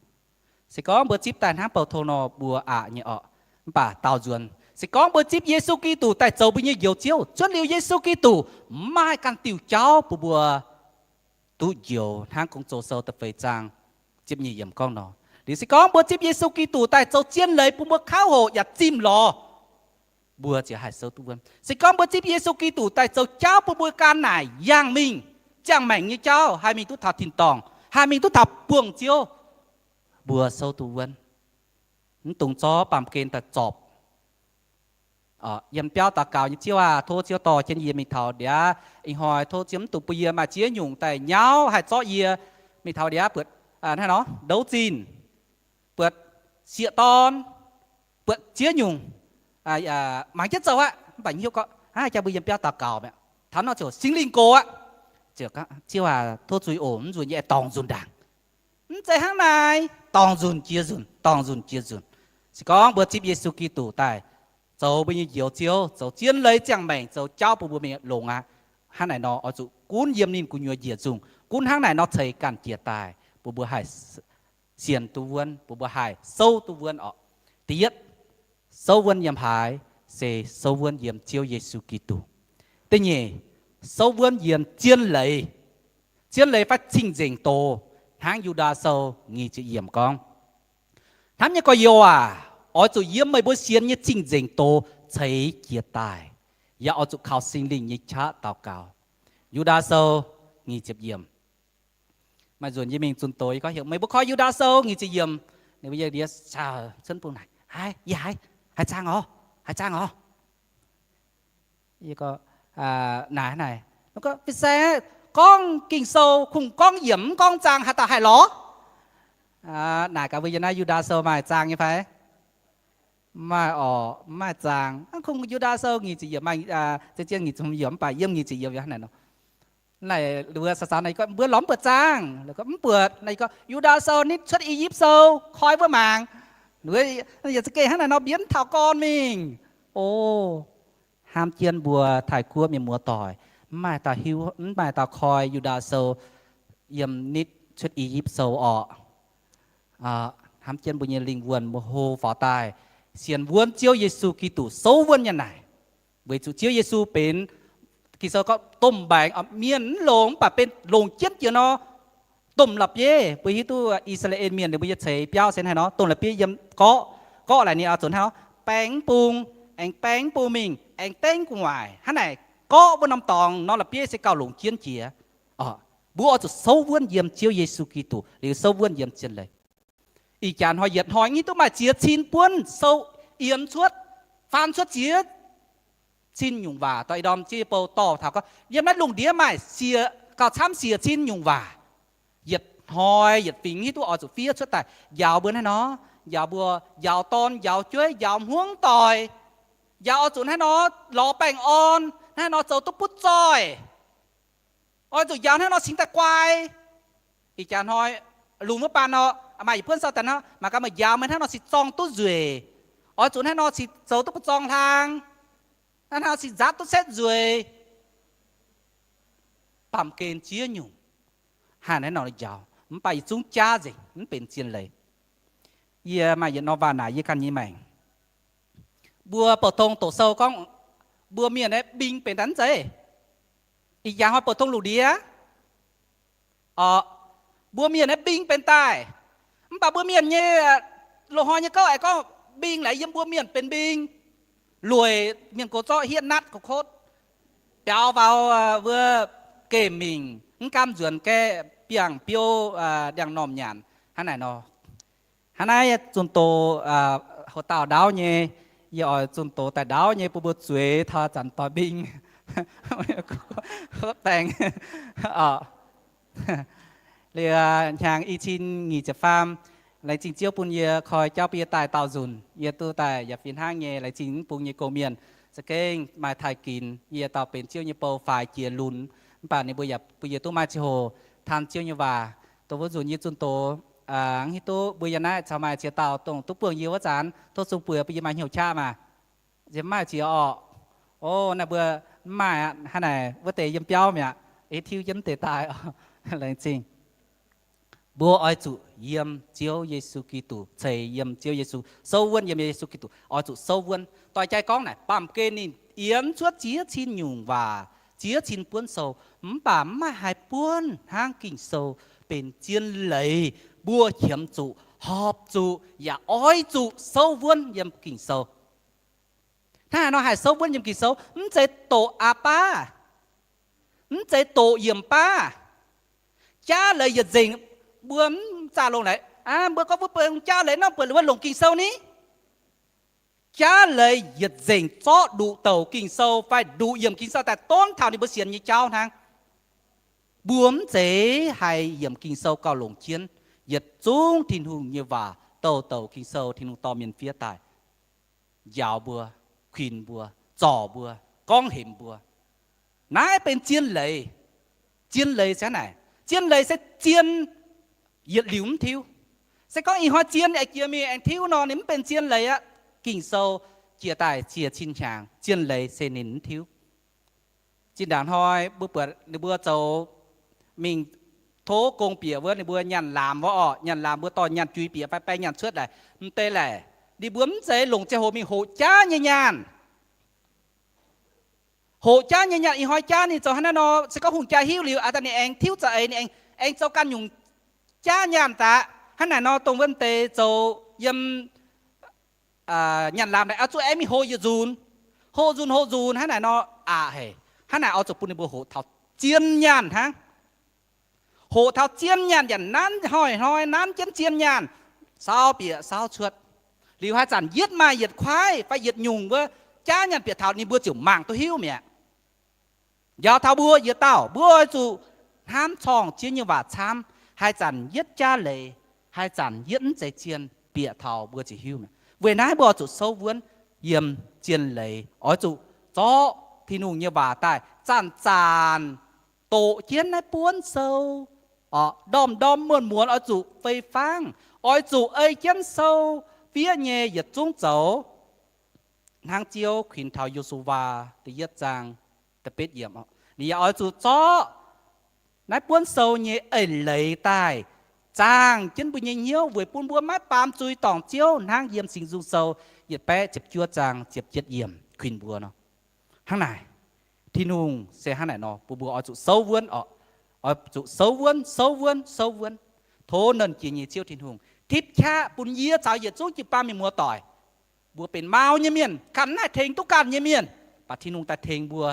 Se gorngv mbuo zipv daaih hnangv bouh tong nor mbuo aqc nyei orqc. Mv baac daauh nzuonx, se gorngv mbuo zipv Yesu Giduc daaih zoux mbuo nyei Njoux Ziouv, cuotv liuz Yesu Giduc, mv maaih ganh diuh jauv bun mbuo duqv njoux, hnangv Gong-Zoh Sou da'feix zaang ziepc nyeic yiemc gorngv nor. Liuz se gorngv mbuo zipv Yesu Giduc daaih zoux zien leiz bun mbuo kauv hoqc yaac zimh lorz, mbuo ziouc haih souv duqv wuonv. Se gorngv mbuo zipv Yesu Giduc daaih zoux jauv bun mbuo gan naaic yangh mingh, ziangh maengc nyei jauv, haih mingh duqv taux tin-dorngh, haih mingh duqv taux buangh Ziouv, mbuo souv duqv wuonv. Mv dungx zorqv baamh gen daaih zorpc. Yiem biauv daux gaux nyei, Ziouv aac, tov Ziouv dorh jienv yie mingh taux ndiav ih hnoi. Tov Ziouv mv dungx bun yie maaih ziex nyungc daaih nyauv haih zorqv yie mingh taux ndiav buatc hnangv nor ndouv zinh, buatc sieqv dorn, buatc ziex nyungc mangc jienv zoux aqv. Mv baac hiuv gorngv hnangv jang mbuo yiem biauv daux gaux mi'aqv, taux nor ziouc Singx Lingh gox aqv. Ziouv aac, tov zuiz oc, mv nzunc yie aengx dorngc nzunc ndaangc. Mv zeiz hnangv naaic, dorngc nzunc jiex nzunc, dorngc nzunc jiex nzunc. Se gorngv mbuo zipv Yesu Giduc daaih zoux mbuo nyei Njoux Ziouv, zoux zien leiz ziangh maengc, zoux jauv bun mbuo mingh longx aqv. Hnangv naaic nor oix zuqc gunv yiem ninh gu'nyuoz njiec nzungh. Gunv hnangv naaic nor ceix ganh jiex daaih, bun mbuo haih sienx duqv wuonv, bun mbuo haih souv duqv wuonv orqc. Da'yietv, souv wuonv yiem haaix? Se souv wuonv yiem Ziouv Yesu Giduc. Da'nyeic, souv wuonv yiem zien leiz. Zien leiz fai cing-nzengc doz, hnangv Yu^ndaa Sou nyic ziepc yiemc gorngv, hnamv nyei gorx-youz aac, oix zuqc yiem meih mbuo sienx nyei cing-nzengc doz ceix jiez daaih, yaac oix zuqc kaux Singx Lingh nyei qaqv daux gaux. Yu^ndaa Sou nyic ziepc yiemc. Maaih nzunc yie mingh zunh doz, yie gorngv heuc meih mbuo koi Yu^ndaa Sou nyic ziepc yiemc. Ninh mbuo yiem ndiev caux cuotv bung naaic, haiz, yie haiz, haaix zaang orqc, haaix zaang orqc. Naaic, naaic, gorngv fin-saeng, gorngv Ging-Sou kungx gorngv yiemc mv gorngv zaang, haaix dauh haih lorz? Naaic gaax mbuo yiem naaiv Yu^ndaa Sou maaih zaang nyei fai? Maaih orqc, mv maaih zaang. Kungx Yu^ndaa Sou nyic ziepc yiemc, maaih, zien-zien nyic ziepc hmz yiemc, mv baac yiem nyic ziepc yiemc hnangv naaic nor. Naaic mbuo saux-saux naaic, mbuo lorz mv buatc zaang, mv buatc. Naaic gorngv Yu^ndaa Sou nitv Cuotv I^yipv Sou koi wuov mangc. Yietc za'gengh hnangv naaic nor mbienv taux gorn mingh. O, hnamv jienv mbuo Taiv-Guoqv mienh muoz-doic, mv maaih dauh hiuv, mv maaih dauh koi Yu^ndaa Sou yiem nitv Cuotv I^yipv Sou orqc. Hnamv jienv mbuo nyei lingh wuonh, mbuo hlo faaux daaih sienx wuonv Ziouv Yesu Giduc, souv wuonv nyei naaic. Weic zuqc Ziouv Yesu benx, Ging-Sou gorngv domh mbaengx, mienh mv longc mv baac benx longc jienv jiex nor, domh la'bieiv. Mbuo hiuv duqv I^saa^laa^en Mienh ninh mbuo nyei ceix biauv se hnangv haaix nor, domh la'bieiv yiem gorqv, gorqv laaic ninh oix zuqc hnangv nor, baeng mv bung, aengx baeng mv bung mingh, aengx baeng mv bung waaic. Hnangv naaic gorqv wuov norm dorngx norm la'bieiv se gauh longc jienv jiex. Mbuo oix zuqc souv wuonv yiem Ziouv Yesu Giduc liuz souv wuonv yiem zien leiz. Ih jaax hnoi yietc hnoi hiuv duqv maaih ziex cin buonv sou yiemx cuotv, faan cuotv ziex cin nyungc waac. Dongh ih ndorm Ziouv Yesu bou dorh taux gorngv yiem naaiv lungh ndiev maaih siec, gauh camv siec cin nyungc waac. Yietc hnoi yietc fingx hiuv duqv oix zuqc fiev cuotv daaih njaaux mbuo hnangv nor, njaaux mbuo, njaaux dorn, njaaux jueiv, njaaux hmuangv doic, njaaux oix zuqc hnangv nor lorz baengh orn, hnangv nor zoux duqv butv zoih. Oix zuqc njaaux hnangv nor cingx daaih guai. Ih jaax hnoi lungh wuov baan nor, maaih yietc buonv sau daaih nor, mangc gaax meih njaaux meih hnangv nor cingx zorng duqv nzueic. Oix zuqc hnangv nor cingx zoux duqv ba'zorng hlang, hnangv nor cingx nzaatv duqv setv nzueic. Baamh gen ziex nyungc haih hnangv nor njaaux, mv baac yietc zungv jaav nzengc, mv benx zien leiz. Yie maaih yietc norm waac naaic yie ganh nyei maengc. Mbuo bouc tong doqc sou gorngv mbuo mienh aeqv, mbing benx daaih mv zeiz? Ih jaax hnoi bouc tong lungh ndiev, mbuo mienh aeqv, mbing benx daaih. Mv baac mbuo mienh nyei loz-hnoi nyei gouv aengx gorngv mbing laaic yiem mbuo mienh benx mbing. Lueic mienh gox zorqv hietv natv gox kotv, biaux faaux wuov gemh mingh, mv gaamv nzuonx gaeqv biangh biouv, ndiangx-normh nyanc hnangv naaic nor. Hnangv naaiv zunh doz, houx dauh ndaauv nyei, yie oix zunh doz daaih ndaauv nyei bun mbuo zueiz taux zanc doix mbing. Baengh, liuz hnyangx i cin nyic ziepc faam, laengz zingh Ziouv bun yie koi jauv bun yie daaih daauh nzunc, yie duqv daaih yaac fih hnangv nyei. Laengz zingh mv bung nyei gong-mienh, za'gengh maaih taaih ginx yie dauh benx Ziouv nyei bou faix jiex lunx, mv baac ninh mbuo yaac bun yie duqv maaih ziangh hoc taan Ziouv nyei waac. Dongh wuov nzunc yie zunh doz, mv hiuv duqv mbuo yiem naaiv caux maaih ziex dauh dongh duqv buangh yie wuov zanc, tov zungv bueix bun yie maaih hnyouv qaqv maah. Yie maaih ziex orqc. O, naaiv mbuo mv maaih aqv. Hnangv naaic wuov deix yiem biauv mi'aqv. Ei tiuv jienv deix daaih. Laengz zingh. Mbuo oix zuqc yiem Ziouv Yesu Giduc, ceix yiem Ziouv Yesu, souv wuonv yiem Yesu Giduc, oix zuqc souv wuonv. Doix-jai gorngv naaic, baamh gen ninh yiemx cuotv ziex cin nyungc waac, ziex cin buonv sou, mv baac mv maaih haaix buonv hnangv Ging-Sou benx zien leiz mbuo qiemx zuqc, horpc zuqc, yaac oix zuqc souv wuonv yiem Ging-Sou. Hnangv haaix nor haih souv wuonv yiem Ging-Sou? Mv zeiz doqc aa baav, mv zeiz doqc yiemc baav. Jaav leiz yietc nzengc, mbuo mv zaah longx laaix, mbuo gorngv mbuo buatc jaav leiz nor buatc wuov longc Ging-Sou ni. Jaav leiz yietc nzengc zorqv nduqc douc Ging-Sou fai nduqc yiemc Ging-Sou daaih donv taux ninh mbuo sienx nyei jauv hnangv. Mbuo mv zeiz haih yiemc Ging-Sou gauh longc jienv. Yietc zungv Tin-Hungh nyei waac, douc douc Ging-Sou Tin-Hungh dorh mienh fiev daaih njaaux mbuo, kuinx mbuo, zorc mbuo, gorngv hemx mbuo. Naaiv benx zien leiz. Zien leiz se naaic, zien leiz se zien yietc liuz mv tiuv. Se gorngv ih hnoi zien aengx jiex mingh aengx tiuv nor, ninh mv benx zien leiz aqv. Ging-Sou jiex daaih ziec cin hnyangx, zien leiz se ninh mv tiuv. Zinh ndaangc hnoi mbuo buatc ninh mbuo zoux mingh tov gong bieqc wuov, ninh mbuo nyaanh laamz wuov orqc, nyaanh laamz mbuo dorh nyaanh juix bieqc fai baeng nyaanh cuotv laaic, m'deix laaic, ninh mbuo mv zeiz longc ziangh hoc mingh hoqc jaav nyei nyaanh. Hoqc jaav nyei nyaanh, ih hnoi jaav ninh zoux hnangv naaiv nor, se gorngv hungh jaa hiuv liuz, aa, daaih ninh aengx tiuv za'eix, ninh aengx, aengx zoux ganh nyungc jaav nyaanh daaih. Hnangv naaic nor, dongh wuov m'deix zoux yiem nyaanh laamz naaic, oix zuqc aengx mingh hoqc yietc nzunc, hoqc nzunc, hoqc nzunc hnangv naaic nor aqc haic. Hnangv naaic oix zuqc bun ninh mbuo hoqc taux zien nyaanh hnangv. Hoqc taux zien nyaanh yaac nanv hnoi-hnoi nanv jienv zien nyaanh, saau bieqc saau cuotv. Liuz haaix zanc yietv maaih yietc kuaaiv fai yietc nyungc wuov jaav nyaanh bieqc taux, ninh mbuo ziouc mangc duqv hiuv mi'aqv. Njaaux taux mbuo yietc dauh, mbuo oix zuqc hnamv corngh Ziouv nyei waac camv. Haaix zanc yietv jaav leiz, haaix zanc yietv mv zeiz zien, bieqc taux mbuo ziouc hiuv mi'aqv. Weic naaiv mbuo oix zuqc souv wuonv yiem zien leiz, oix zuqc zorqv Tin-Hungh nyei waac daaih zanc-zanc doqc jienv naaiv buonv sou. Ndorm-ndorm muonz-muonz oix zuqc fei fangv, oix zuqc ei jienv sou fiev nyei yietc zungv zoux, hnangv Ziouv kuinx taux Yo^su^waa da'yietv zaang da'betv yiemc. Ninh yaac oix zuqc zorqv naaiv buonv sou nyei eix leiz daaih zaangh jienv mbuo nyei hnyouv weic bun mbuo maiv baamz zuiz dorngc Ziouv, hnangv yiem Singx Nzung Sou yietc baeqv ziepc juov zaang ziepc jietv yiemc kuinx mbuo nor. Hnangv naaic, Tin-Hungh se hnangv naaic nor bun mbuo oix zuqc souv wuonv oc. Oix zuqc souv wuonv, souv wuonv, souv wuonv. Tov Nernh Jiex nyei Ziouv Tin-Hungh tipv qaqv bun yie caux yietc zungv jiu-baang mienh muoz-doic, mbuo benx mau nyei mienh, ganh mv haih tengx duqv ganh nyei mienh, baac Tin-Hungh daaih tengx mbuo.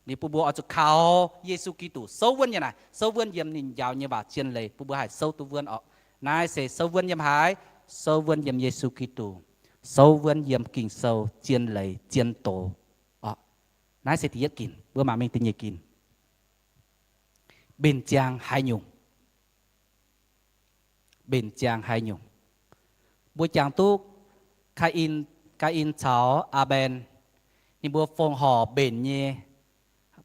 Ninh bun mbuo oix zuqc kaux Yesu Giduc souv wuonv nyei naaic, souv wuonv yiem ninh njaaux nyei waac zien leiz bun mbuo haih souv duqv wuonv oc. Naaiv se souv wuonv yiem haaix? Souv wuonv yiem Yesu Giduc. Souv wuonv yiem Ging-Sou zien leiz zien doz oc. Naaiv se da'yietv ginc. Mbuo mangc mingh da'nyeic ginc. Mbenc ziangx haaix nyungc? Mbenc ziangx haaix nyungc? Mbuo jangx duqv Kaa^in, Kaa^in caux Aa^mben, ninh mbuo fongc horc mbenc nyei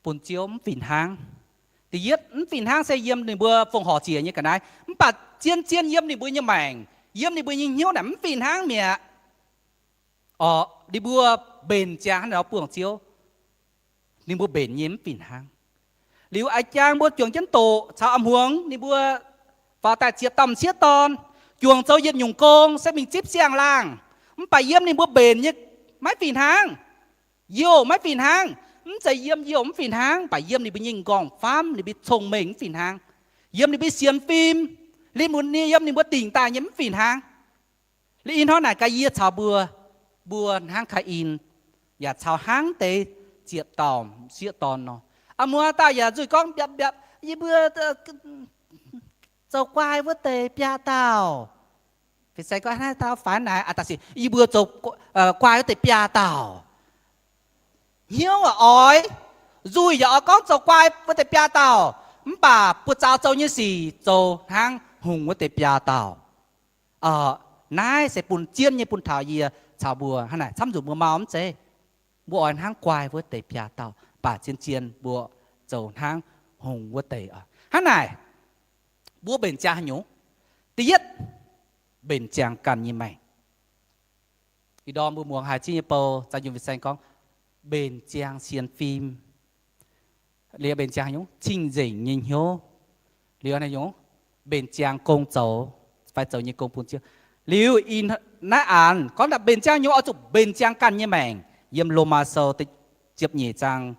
bun Ziouv mv fih hnangv. Da'yietv mv fih hnangv se yiem ninh mbuo fongc horc ziec nyei ga'naaiv, mv baac zien-zien yiem ninh mbuo nyei maengc, yiem ninh mbuo nyei hnyouv naaic mv fih hnangv mi'aqv. Oc, ninh mbuo mbenc ziangx hnangv naaiv nor buangh Ziouv, ninh mbuo mbenc nyei mv fih hnangv. Liuz a'jang mbuo juangc jienv doqc caux a'hmuangx ninh mbuo faaux daaih ziepc dauh m'sieqv dorn, juangc zoux yietc nyungc gong se mingh zipv siang-laangh, mv baac yiem ninh mbuo mbenc nyei maiv fih hnangv. Youh maiv fih hnangv. Mv zeiz yiem youh mv fih hnangv, mv baac yiem ninh mbuo nyei m'nqorngv famv, ninh mbuo nyei cong-mengh mv fih hnangv. Yiem ninh mbuo nyei sienx fim, liuz yiem ninh mbuo dingc daaih nyei mv fih hnangv. Liuz ih hnoi naaic gaax yie caux mbuo, mbuo hnangv Kaa^in, yaac caux hnangv deix ziepc dauh m'sieqv dorn nor. A'hmuangx dauh yaac nzuih gorngv mbiapv mbiapv, yie mbuo zoux guai wuov deix biaa dauh. Fin-saeng gorngv naaiv dauh faix naaic, aa, da'sic yie mbuo zoux guai wuov deix biaa dauh. Hnyouv yaac oix, nzuih yaac oix gorngv zoux guai wuov deix biaa dauh, mv baac buoz-zaux zoux nyei sic zoux hnangv hungh wuov deix biaa dauh. Naaiv se bun zien nyei bun taux yie caux mbuo hnangv naaic, camv nzunc mbuo mau mv zeiz. Mbuo oix hnangv guai wuov deix biaa dauh, mv baac zien-zien mbuo zoux hnangv hungh wuov deix. Hnangv naaic, mbuo mbenc ziangx haaix nyungc? Da'yietv, mbenc ziangx ganh nyei maengc. Ih ndorm mbuo muangx haiz ziex nyei bou, za'gengh fin-saeng gorngv mbenc ziangx sienx fim. Liuz mbenc ziangx haaix nyungc? Cing-nzengc nyei hnyouv. Liuz haaix nyungc? Mbenc ziangx gong zoux, fai zoux nyei gong bun Ziouv. Liuz ih naaiv aanx gorngv mbenc ziangx nyungc oix zuqc mbenc ziangx ganh nyei maengc. Yiem Lomaa Sou ziepc nyeic zaang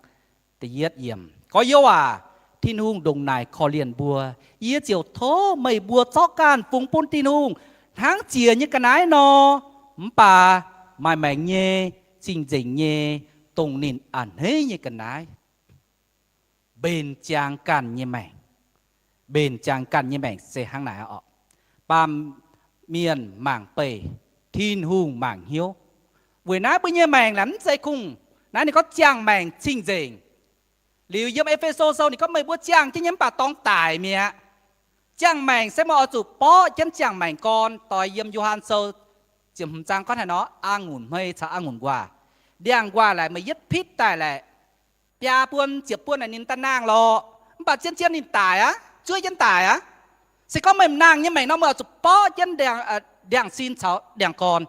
da'yietv yiemc, Gorx-youz aac, Tin-Hungh ndongc naaic korv-lienh mbuo, yie ziouc tov meih mbuo zorqv ganh fungx bun Tin-Hungh hnangv ziec nyei ga'naaiv nor, mv baac maaih maengc nyei, cing-nzengc nyei, dongh ninh a'hneiv nyei ga'naaiv. Mbenc ziangx ganh nyei maengc. Mbenc ziangx ganh nyei maengc se hnangv naaic oc. Baamh mienh mangc beih, Tin-Hungh mangc hnyouv. Weic naaiv mbuo nyei maengc naaic mv zeiz kungx, naaiv ninh gorngv ziangh maengc cing-nzengc. Liuz yiem E^fe^so Sou ninh gorngv meih mbuo ziangh jienv nyei mv baac dorngx daic mi'aqv. Ziangh maengc se meih oix zuqc borqv jienv ziangh maengc gorn. Doix yiem Yo^han Sou ziepc hmz zaang gorngv haaix nor, a'ngunc hmei caux a'ngunc nquaah. Ndiangx-nquaah laaic meih yietv pitv daaih laaic, biaa buon ziepc buon naaic ninh daaih nangh lorqc, mv baac zien-zien ninh daic aqv, zuov jienv daic aqv. Se gorngv meih m'nangh nyei maengc nor, meih oix zuqc borqv jienv ndiangx-sin caux ndiangx-gorn,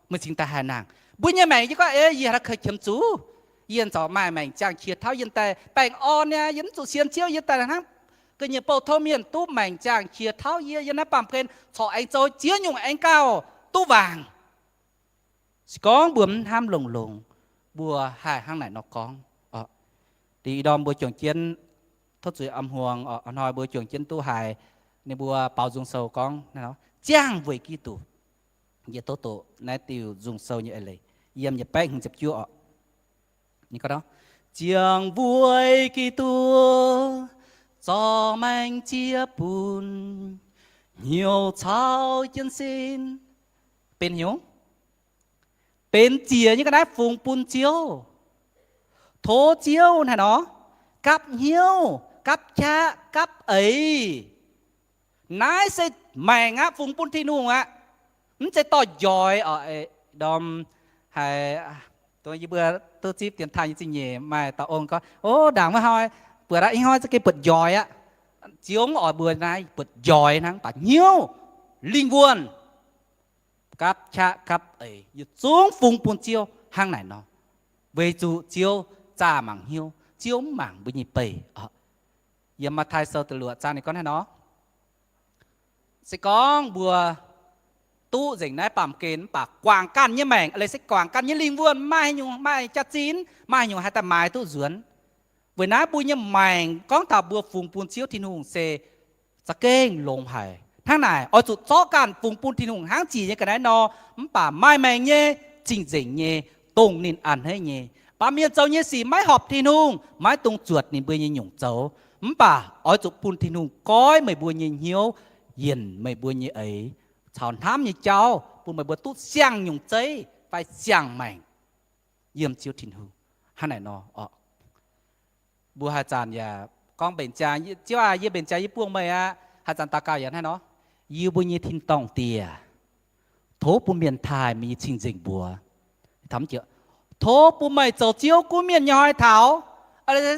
meih cingx daaih haih nangh. Mbuo nyei maengc yie gorngv, ei, yie haaix kouv qiemx zuqc, yie corc maaih maengc ziangh qiex tauv yie daaih baengh orn nyei, yie mv zuqc sienx Ziouv, yie daaih hnangv ga'nyiec bouh tou mienh duqv maengc ziangh qiex tauv yie, yie naaiv baamh gen corc aengx zoux ziex nyungc aengx gauh duqv wangc. Se gorngv mbuo mv hnamv longx-longx, mbuo haih hnangv naaic nor gorngv. Ih ndorm mbuo juangc jienv tov zuiz am hmuangx, hnoi mbuo juangc jienv duqv haiz ninh mbuo baaux nzung sou gorngv, ziangh weic Giduc. Yie tov doqc naaiv diuh nzung sou nyei eix leiz, yiem yietc baeqv hmz ziepc juov oc. Ziangh weic Giduc zorc maengc jiex bun, hnyouv caux jienv sin benx hnyouv, benx ziec nyei ga'naaiv fungx bun Ziouv. Tov Ziouv haaix nor gapv hnyouv, gapv qaqv, gapv eix. Naaiv se maengc aqv, fungx bun Tin-Hungh aqv. Mv zeiz dorh njoix oc. Ndorm haiz yie mbuo duqv zipv dien taaih nyei zingh nyeic maaih dauh ong gorngv, o, ndaangc wuov hnoi buatc aqv, ih hnoi za'gengh buatc njoix aqv. Ziouv mv oix mbuo naaiv buatc njoix hnangv, baac hnyouv, lingh wuonh, gapv qaqv gapv eix yietc zungv fungx bun Ziouv hnangv naaic nor. Weic zuqc Ziouv zaah mangc hnyouv, Ziouv mv mangc mbuo nyei beih. Yiem Matv^taai Sou da'luoqc zaang ninh gorngv hnangv nor, se gorngv mbuo duqv nzengc naaiv baamh gen mv baac guangc ganh nyei maengc, leiz se guangc ganh nyei lingh wuonh, maaih haaix nyungc, maaih jaax-zinh, maaih haaix nyungc haih daaih maaiz duqv nzuonx. Weic naaiv mbuo nyei maengc gorngv taux mbuo fungx bun Ziouv Tin-Hungh se za'gengh longx haic. Hnangv naaic, oix zuqc zorqv ganh fungx bun Tin-Hungh hnangv ziec nyei ga'naaiv nor, mv baac maaih maengc nyei, cing-nzengc nyei, dongh ninh a'hneiv nyei. Baamh mienh zoux nyei sic maiv horpc Tin-Hungh, maiv dungx zuotc ninh mbuo nyei nyungc zoux. Mv baac oix zuqc bun Tin-Hungh goiv meih mbuo nyei hnyouv, yienc meih mbuo nyei eix, caux hnamv nyei jauv bun meih mbuo duqv siang-nyungc zeiv fai siang-maengc yiem Ziouv Tin-Hungh. Hnangv naaic nor, mbuo haaix zanc yaac gorngv mbenc ziangx, Ziouv aac, yie mbenc ziangx yie buangh meih aqv. Haaix zanc daux gaux yaac hnangv nor, yie mbuo nyei tin-dorngh Diex, tov bun mienh taaih meih nyei cing-nzengc mbuox. Tov bun meih zoux Ziouv gunv mienh nyei hnoi taux,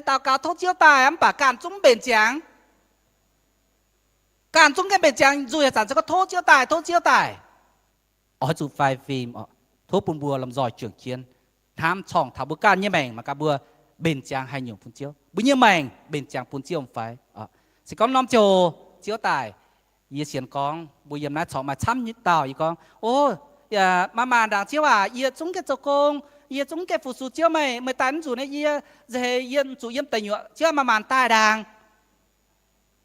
daux gaux tov Ziouv daaih, mv baac ganh zungv mv mbenc ziangx. Ganh zungv mv gaengh mbenc ziangx, nzuih haaix zanc se gorngv tov Ziouv daaih, tov Ziouv daaih. Oix zuqc faix fim oc. Tov bun mbuo lomh nzoih juangc jienv hnamv corngh taux mbuo ganh nyei maengc mangc gaax mbuo mbenc ziangx haaix nyungc bun Ziouv. Mbuo nyei maengc mbenc ziangx bun Ziouv mv fai? Se gorngv norm ziangh hoc Ziouv daaih, yie sienx gorngv mbuo yiem naaiv corc maaih camv nyei dauh yie gorngv, o, maa maanh ndaangc Ziouv aac, yie zungv gaengh zoux gong, yie zungv gaengh fu-sux Ziouv meih, meih daaih mv zuqc naaiv yie, nza'heix yie zuqc yiem deic nyuoqc, Ziouv maa maanh daaih ndaangc.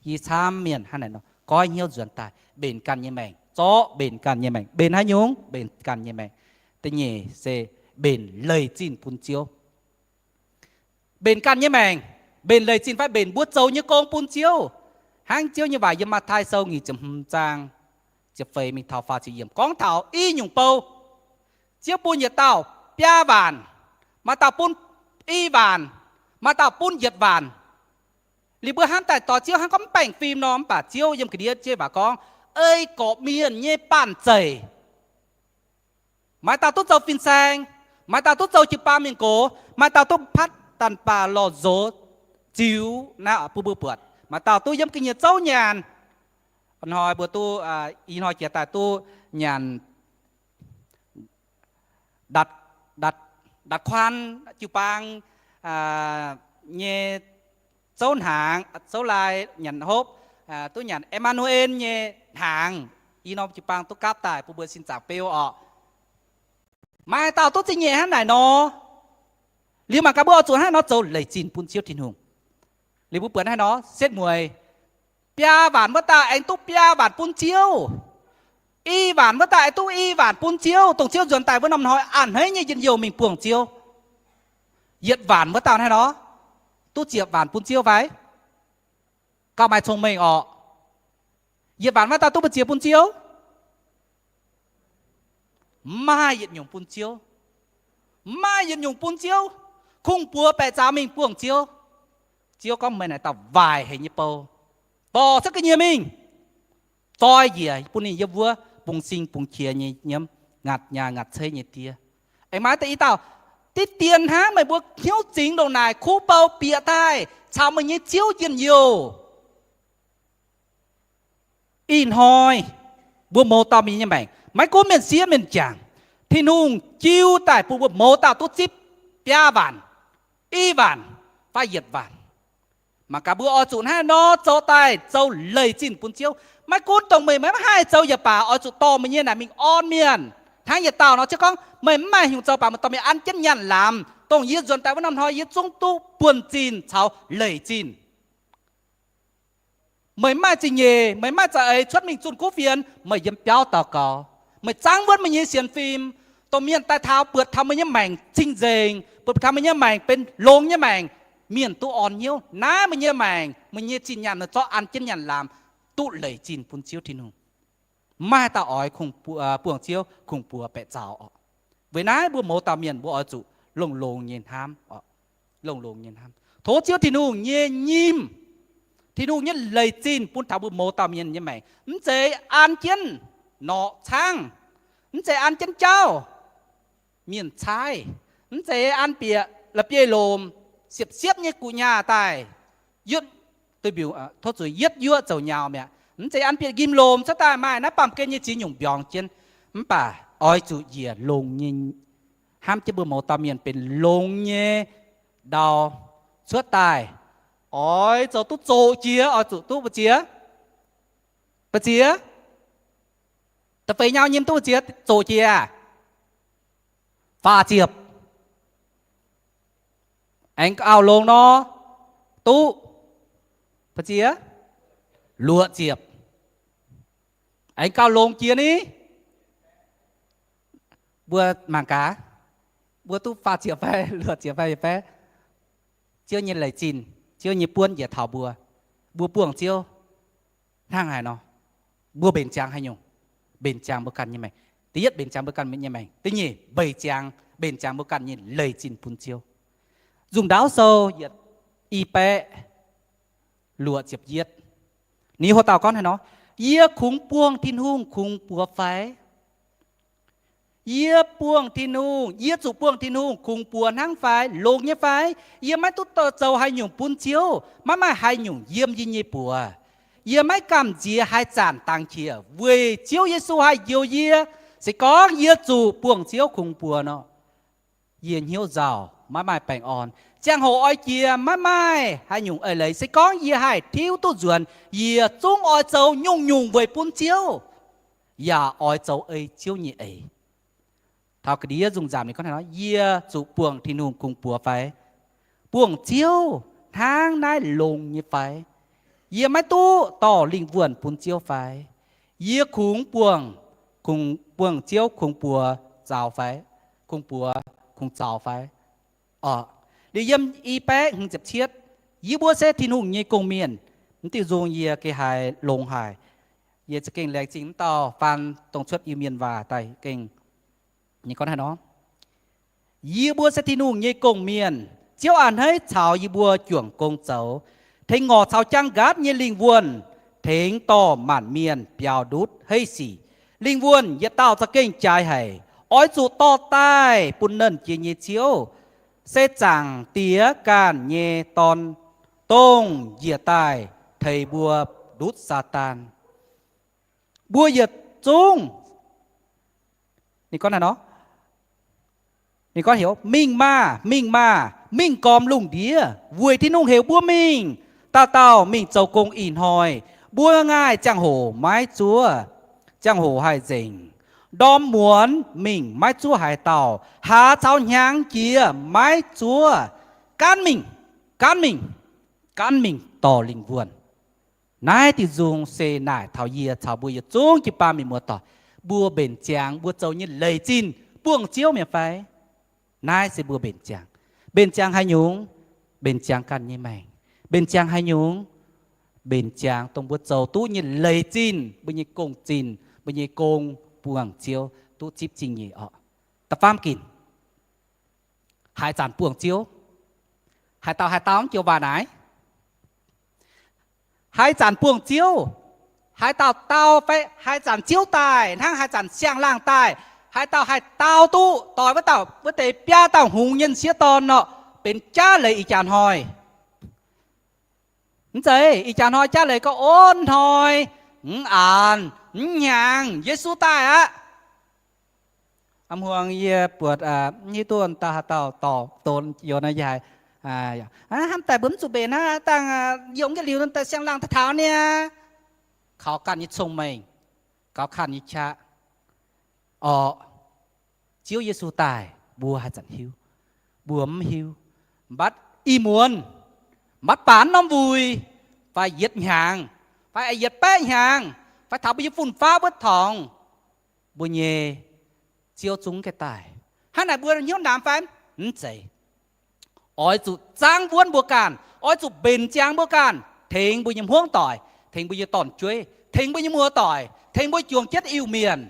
Yie camv mienh hnangv naaic nor goiv hnyouv nzuonx daaih mbenc ganh nyei maengc, zorqv mbenc ganh nyei maengc. Mbenc haaix nyungc? Mbenc ganh nyei maengc. Da'nyeic se mbenc leih zinh bun Ziouv. Mbenc ganh nyei maengc, mbenc leih zinh fai mbenc mbuo zoux nyei gong bun Ziouv. Hnangv Ziouv nyei waac yiem Matv^taai Sou nyic ziepc hmz zaang ziepc feix mingh taux faah ziepc yiemc gorngv taux i nyungc bou. Ziouv bun yietc dauh biaa waanc, maaih dauh bun i waanc, maaih dauh bun yietc waanc. Liuz mbuo hnamv daaih doix Ziouv hnangv gorngv mv baengh fim nor, mv baac Ziouv yiem ga'ndiev Ziouv nyei waac gorngv ei gorqv-mienh nyei banh zeic. Maaih dauh duqv zoux fin-saeng, maaih dauh duqv zoux jiu-baang mienh gox, maaih dauh duqv patv daanh baah lorh nzox ziux naaiv bun mbuo buatc, maaih dauh duqv yiem ga'nyiec zouv nyanc. Hnoi mbuo duqv, ih hnoi jiex daaih duqv nyanc ndatc kuan jiu-baang nyei zouv hnaangx, zouv lai nyanc hopv, duqv nyanc Emaanu^en nyei hnaangx. Ih norm jiu-baang duqv gapv daaih bun mbuo sin zaangc beu orqc. Maaih dauh duqv zingh nyeic hnangv naaic nor. Liuz mangc gaax mbuo oix zuqc hnangv nor zoux leiz zinh bun Ziouv Tin-Hungh. Liuz mbuo buatc hnangv nor, setv mueiz biaa waanc wuov dauh aengx duqv biaa waanc bun Ziouv. I waanc wuov dauh aengx duqv i waanc bun Ziouv, dongh Ziouv nzuonx daaih wuov norm hnoi a'hneiv nyei njien-youh mingh buangh Ziouv. Yietc waanc wuov dauh hnangv nor, duqv ziepc waanc bun Ziouv fai? Gauh maaih cong-mengh orqc. Yietc waanc wuov dauh duqv mbu'ziex bun Ziouv? Mv maaih yietc nyungc bun Ziouv. Mv maaih yietc nyungc bun Ziouv. Kungx-buoz baeqc zaaux mingh buangh Ziouv. Ziouv gorngv, meih naaic dauh waaic haic nyei bou. Dorh cuotv ga'nyiec mingh. Zoi njiec bun ninh yiem wuov bungx sing bungx qiex nyei nyiemv, ngaatc nyaah ngaatc ceix nyei die. Aengx maaih deix i dauh, diqv dien hnangv meih mbuo hnyouv zingx ndongc naaic kuv bou bieqc daaih caux meih nyei Ziouv njien-youh. Ih hnoi mbuo mouz dauh mienh nyei maengc, maiv gunv mienh siev mienh jangc, Tin-Hungh jiu daaih bun mbuo mouz dauh duqv zipv biaa waanc, i waanc, fai yietc waanc. Mangc gaax, mbuo oix zuqc hnangv nor zoux daaih zoux leiz zinh bun Ziouv. Maiv gunv dongh meih maiv haih zoux yaac baac, oix zuqc dorh meih nyei naaic mingh orn mienh. Hnangv yietc dauh nor, Ziouv gorngv, meih mv maaih hnyungc zoux baac meih dorh mingh an jienv nyaanh lamz, dongh yie nzuonx daaih wuov norm hnoi yie zungv duqv buonv-zinh caux leiz zinh. Meih mv maaih zingh nyeic, meih mv maaih za'eix cuotv mingh zunh kuv fienx, meih yiem biauv daux gaux. Meih zaangv wuonv meih nyei sienx fim, dongh mienh daaih taux buatc taux meih nyei maengc cing-nzengc, buatc taux meih nyei maengc benx longx nyei maengc, mienh duqv orn hnyouv. Naaiv meih nyei maengc, meih nyei zinh nyaanh, meih zorqv an jienv nyaanh lamz, duqv leiz zinh bun Ziouv Tin-Hungh. Mv maaih dauh oix buangh Ziouv kungx-buoz baeqc zaux oc. Weic naaiv mbuo mouz dauh mienh mbuo oix zuqc longx-longx nyei hnamv, longx-longx nyei hnamv, tov Ziouv Tin-Hungh nyei nyim, Tin-Hungh nyei leiz zinh bun taux mbuo mouz dauh mienh nyei maengc. Mv zeiz an jienv norqc caangv, mv zeiz an jienv jauv mienh caaiv, mv zeiz an bieqc la'bieiv-lomc siepv-siepv nyei gu'nyaah daaih, tov zuqc yietv yuoqv zoux nyau mi'aqv. Mv zeiz an bieqc njimv-lomc cuotv daaih maaih naaiv baamh gen nyei ziex nyungc mbiorngz jienv. Mv baac oix zuqc njiec longx nyei hnamv jienv mbuo mouz dauh mienh benx longx nyei ndau cuotv daaih. Oix zoux duqv zoqc jiex, oix zuqc duqv mbu'ziex, mbu'ziex, da'feix nyau nyim duqv mbu'ziex zoqc jiex? Faah ziepc. Aengx gauh longx nor, duqv mbu'ziex, luoqc ziepc. Aengx gauh longx jiex ni? Mbuo mangc gaax, mbuo duqv faah ziepc fai luoqc ziepc fai yietc baeqv? Ziouv nyei leiz zinh, Ziouv nyei buonv njiec taux mbuo. Mbuo buangh Ziouv hnangv haaix nor? Mbuo mbenc ziangx haaix nyungc? Mbenc ziangx mbuo ganh nyei maengc. Da'yietv mbenc ziangx mbuo ganh nyei maengc. Da'nyeic mbenc ziangx, mbenc ziangx mbuo ganh nyei leiz zinh bun Ziouv. Nzungh Ndaauv Sou yietc, i baeqv luoqc ziepc yietv, ninh hlo dauh gorngv haaix nor, yie kungx buangh Tin-Hungh kungx-buoz fai? Yie buangh Tin-Hungh, yie zuqc buangh Tin-Hungh kungx-buoz hnangv fai, longx nyei fai? Yie maiv duqv zoux haaix nyungc bun Ziouv, maiv maaih haaix nyungc yiem yie nyei buoz. Yie maiv gamh nziex haaix zanc dangx qiex weic Ziouv Yesu haih njoux yie. Se gorngv yie zuqc buangh Ziouv kungx-buoz nor, yie hnyouv nzauh, maiv maaih baengh orn. Ziangh hoc oix jiex maiv maaih haaix nyungc eix leiz. Se gorngv yie haih tiuv duqv nzuonx, yie zungv oix zoux nyungc-nyungc weic bun Ziouv, yaac oix zoux ei Ziouv nyei eix. Taux ga'ndiev nzungh nzamc ninh gorngv haaix nor, yie zuqc buangh Tin-Hungh kungx-buoz fai? Buangh Ziouv hnangv naaiv longx nyei fai? Yie maiv duqv dorh lingh wuonh bun Ziouv fai? Yie kungx buangh, kungx buangh Ziouv kungx-buoz zaux fai? Kungx-buoz kungx zaux fai? Oc, liuz yiem i baeqv hmz ziepc cietv, yie mbuo se Tin-Hungh nyei gong-mienh. Mv diuh nzung yie geh haiz longx haic. Yie za'gengh laengz zingh mv dauh faan dongh cuotv Iu-Mienh waac daaih gengh, ninh gorngv haaix nor, yie mbuo se Tin-Hungh nyei gong-mienh. Ziouv a'hneiv caux yie mbuo juangc gong zoux, tengx ngorc caux jaang nqaatv nyei lingh wuonh, tengx dorh maanc mienh biaux ndutv hei sic. Lingh wuonh yietc dauh za'gengh jaaix haic, oix zuqc dorh daaih bun Nernh Jiex nyei Ziouv, se Zaangc Diex ganh nyei Dorn, dongh njiec daaih teix mbuo ndutv Saadaan. Mbuo yietc zungv, ninh gorngv haaix nor, ninh gorngv heuc, mingh maah, mingh maah, mingh gormx lungh ndiev, weic Tin-Hungh heuc mbuo mingh. Dauh dauh mingh zoux gong ih hnoi. Mbuo ngaaih ziangh hoc maiv zuov, ziangh hoc haih nzengc. Ndorm muonz mingh maiv zuov haaix dauh, hlaax caux hnyangx jiex maiv zuov. Gaanv mingh, gaanv mingh, gaanv mingh dorh lingh wuonh. Naaiv diuh nzung se naaic taux yie caux mbuo yietc zungv jiu-baang mienh muoz-doic, mbuo mbenc ziangx mbuo zoux nyei leiz zinh buangh Ziouv mi'aqv fai? Naaiv se mbuo mbenc ziangx. Mbenc ziangx haaix nyungc? Mbenc ziangx ganh nyei maengc. Mbenc ziangx haaix nyungc? Mbenc ziangx dongh mbuo zoux duqv nyei leiz zinh, mbuo nyei gong-zinh, mbuo nyei gong buangh Ziouv duqv zipv zingh nyeic oc. Da'faam ginc, haaix zanc buangh Ziouv? Haaix dauh haaix dauh mv joux waac naaic? Haaix zanc buangh Ziouv? Haaix dauh dau fai haaix zanc Ziouv daaih, hnangv haaix zanc siang-laangh daaih, haaix dauh haih dau duqv doix wuov dauh, wuov deix biaa dauh hungx nyei m'sieqv dorn nor, benx jaav leiz ih jaax hnoi? Mv zeiz, ih jaax hnoi jaav leiz gorngv, o, hnoi, mv aanx, mv hnyangx, Yesu daaih aqv. A'muangx yie buatc mv hiuv duqv daaih haaix dauh dorh donx youz nor, yie haiz hnamv daaih mbuo mv zuqc mbenc hnangv, dangh yongh yietc liuz daaih siang-laangh daaih taux niaa. Kaux ganh nyei cong-mengh, kaux ganh nyei qaqv orqc. Ziouv Yesu daaih mbuo haaix zanc hiuv? Mbuo mv hiuv. Mbatv ih muonz, mbatv baac norm wuic, fai yietc hnyangx, fai yietc baeqv hnyangx, fai taux mbuo nyei fun-faqv wuov tongx, mbuo nyei Ziouv zungv gaengh daaih. Hnangv naaic mbuo hnyouv namx fai? Mv zeiz. Oix zuqc zaangv wuonv mbuo ganh, oix zuqc mbenc ziangx mbuo ganh, tengx mbuo nyei hmuangv doic, tengx mbuo nyei dorn-jueiv, tengx mbuo nyei muoz-doic, tengx mbuo juangc jienv Iu-Mienh.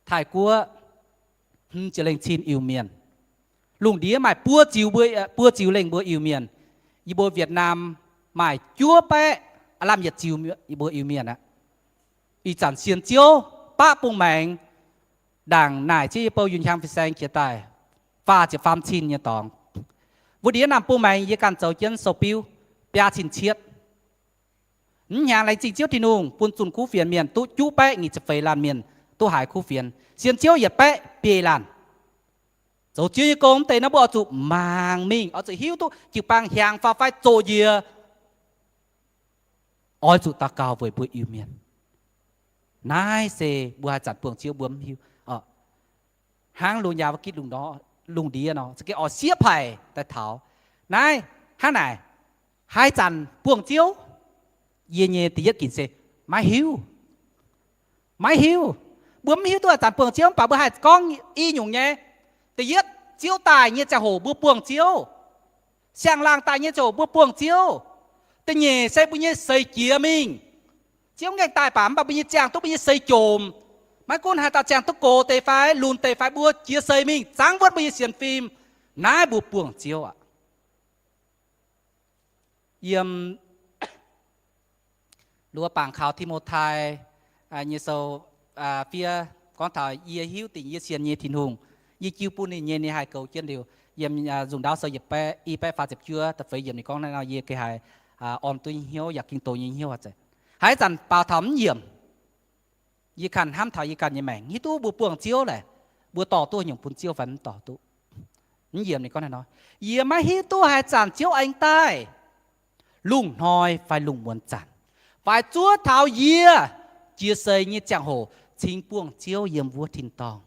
Taiv-Guoqv hmz ziepc lengh cin Iu-Mienh. Lungh ndiev maaih buo ziux, buo ziux lengh mbuo Iu-Mienh. Yie mbuo Việt Nam maaih juov baeqv aav lamh yietc ziux yie mbuo Iu-Mienh aqv. Ih zanc sienx Ziouv baqv bung maengx, ndaangc naaic Ziouv yie bou yunh hiaang fin-saeng jiex daaih faah ziepc faam cin nyei dorngx. Wuov ndiev naamh bung maengx yie ganh zoux jienv sou-biuv biaa cin cietv. Mv hnyangx laengz zingh Ziouv Tin-Hungh bun zunh kuv fienx mienh duqv juqv baeqv nyic ziepc feix laanh mienh duqv haiz kuv fienx. Sienx Ziouv yietc baeqv biei laanh. Zoux Ziouv nyei gong deix nor mbuo oix zuqc mangc mingh, oix zuqc hiuv duqv jiu-baang hiaangx faaux fai zoqc njiec. Oix zuqc daux gaux weic mbuo Iu-Mienh. Naaiv se mbuo haaix zanc buangh Ziouv mbuo mv hiuv. Hnangv lungh njaaux wuov gitv lungh ndiev nor, za'gengh oix siev paic daaih taux. Naaiv hnangv naaic, haaix zanc buangh Ziouv? Yie nyei da'yietv ginc se maiv hiuv. Maiv hiuv. Mbuo mv hiuv duqv haaix zanc buangh Ziouv, mv baac mbuo haih gorngv i nyungc nyei. Da'yietv, Ziouv daaih nyei ziangh hoc mbuo buangh Ziouv. Siang-laangh daaih nyei ziangh hoc mbuo buangh Ziouv. Da'nyeic se mbuo nyei seix jiex mingh. Ziouv ngaengc daaih baac mv baac mbuo nyei ziangh duqv mbuo nyei seix jomc. Maiv gunv haaix dauh ziangh duqv gox deix fai lunc deix fai, mbuo jiex seix mingh zaangv wuonv mbuo nyei sienx fim. Naaiv mbuo buangh Ziouv aqv. Yiem luoqc bangc kaux Ti^mo^tai nyei sou fiev gorngv taux yie hiuv dingc yie sienx nyei Tin-Hungh. Yie jiu bun ninh nyei, ninh haih goux jienv liuz. Yiem Nzung Ndaauv Sou yietc baeqv, i baeqv faah ziepc juov da'feix yiemc ninh gorngv naaiv nor, yie geh haiz orn duqv nyei hnyouv yaac ging doz nyei hnyouv aqv. Haaix zanc baaux taux mv yiemc, yie ganh hnamv taux yie ganh nyei maengc, hiuv duqv mbuo buangh Ziouv laaic, mbuo dorh duqv nyungc bun Ziouv fai mv dorh duqv. Mv yiemc ninh gorngv naaiv nor, yie maiv hiuv duqv haaix zanc Ziouv aengx daaih, lungh hnoi fai lungh muonz zanc, fai zuov taux yie jiex seix nyei ziangh hoc cingx buangh Ziouv yiem wuov tin-dorngh.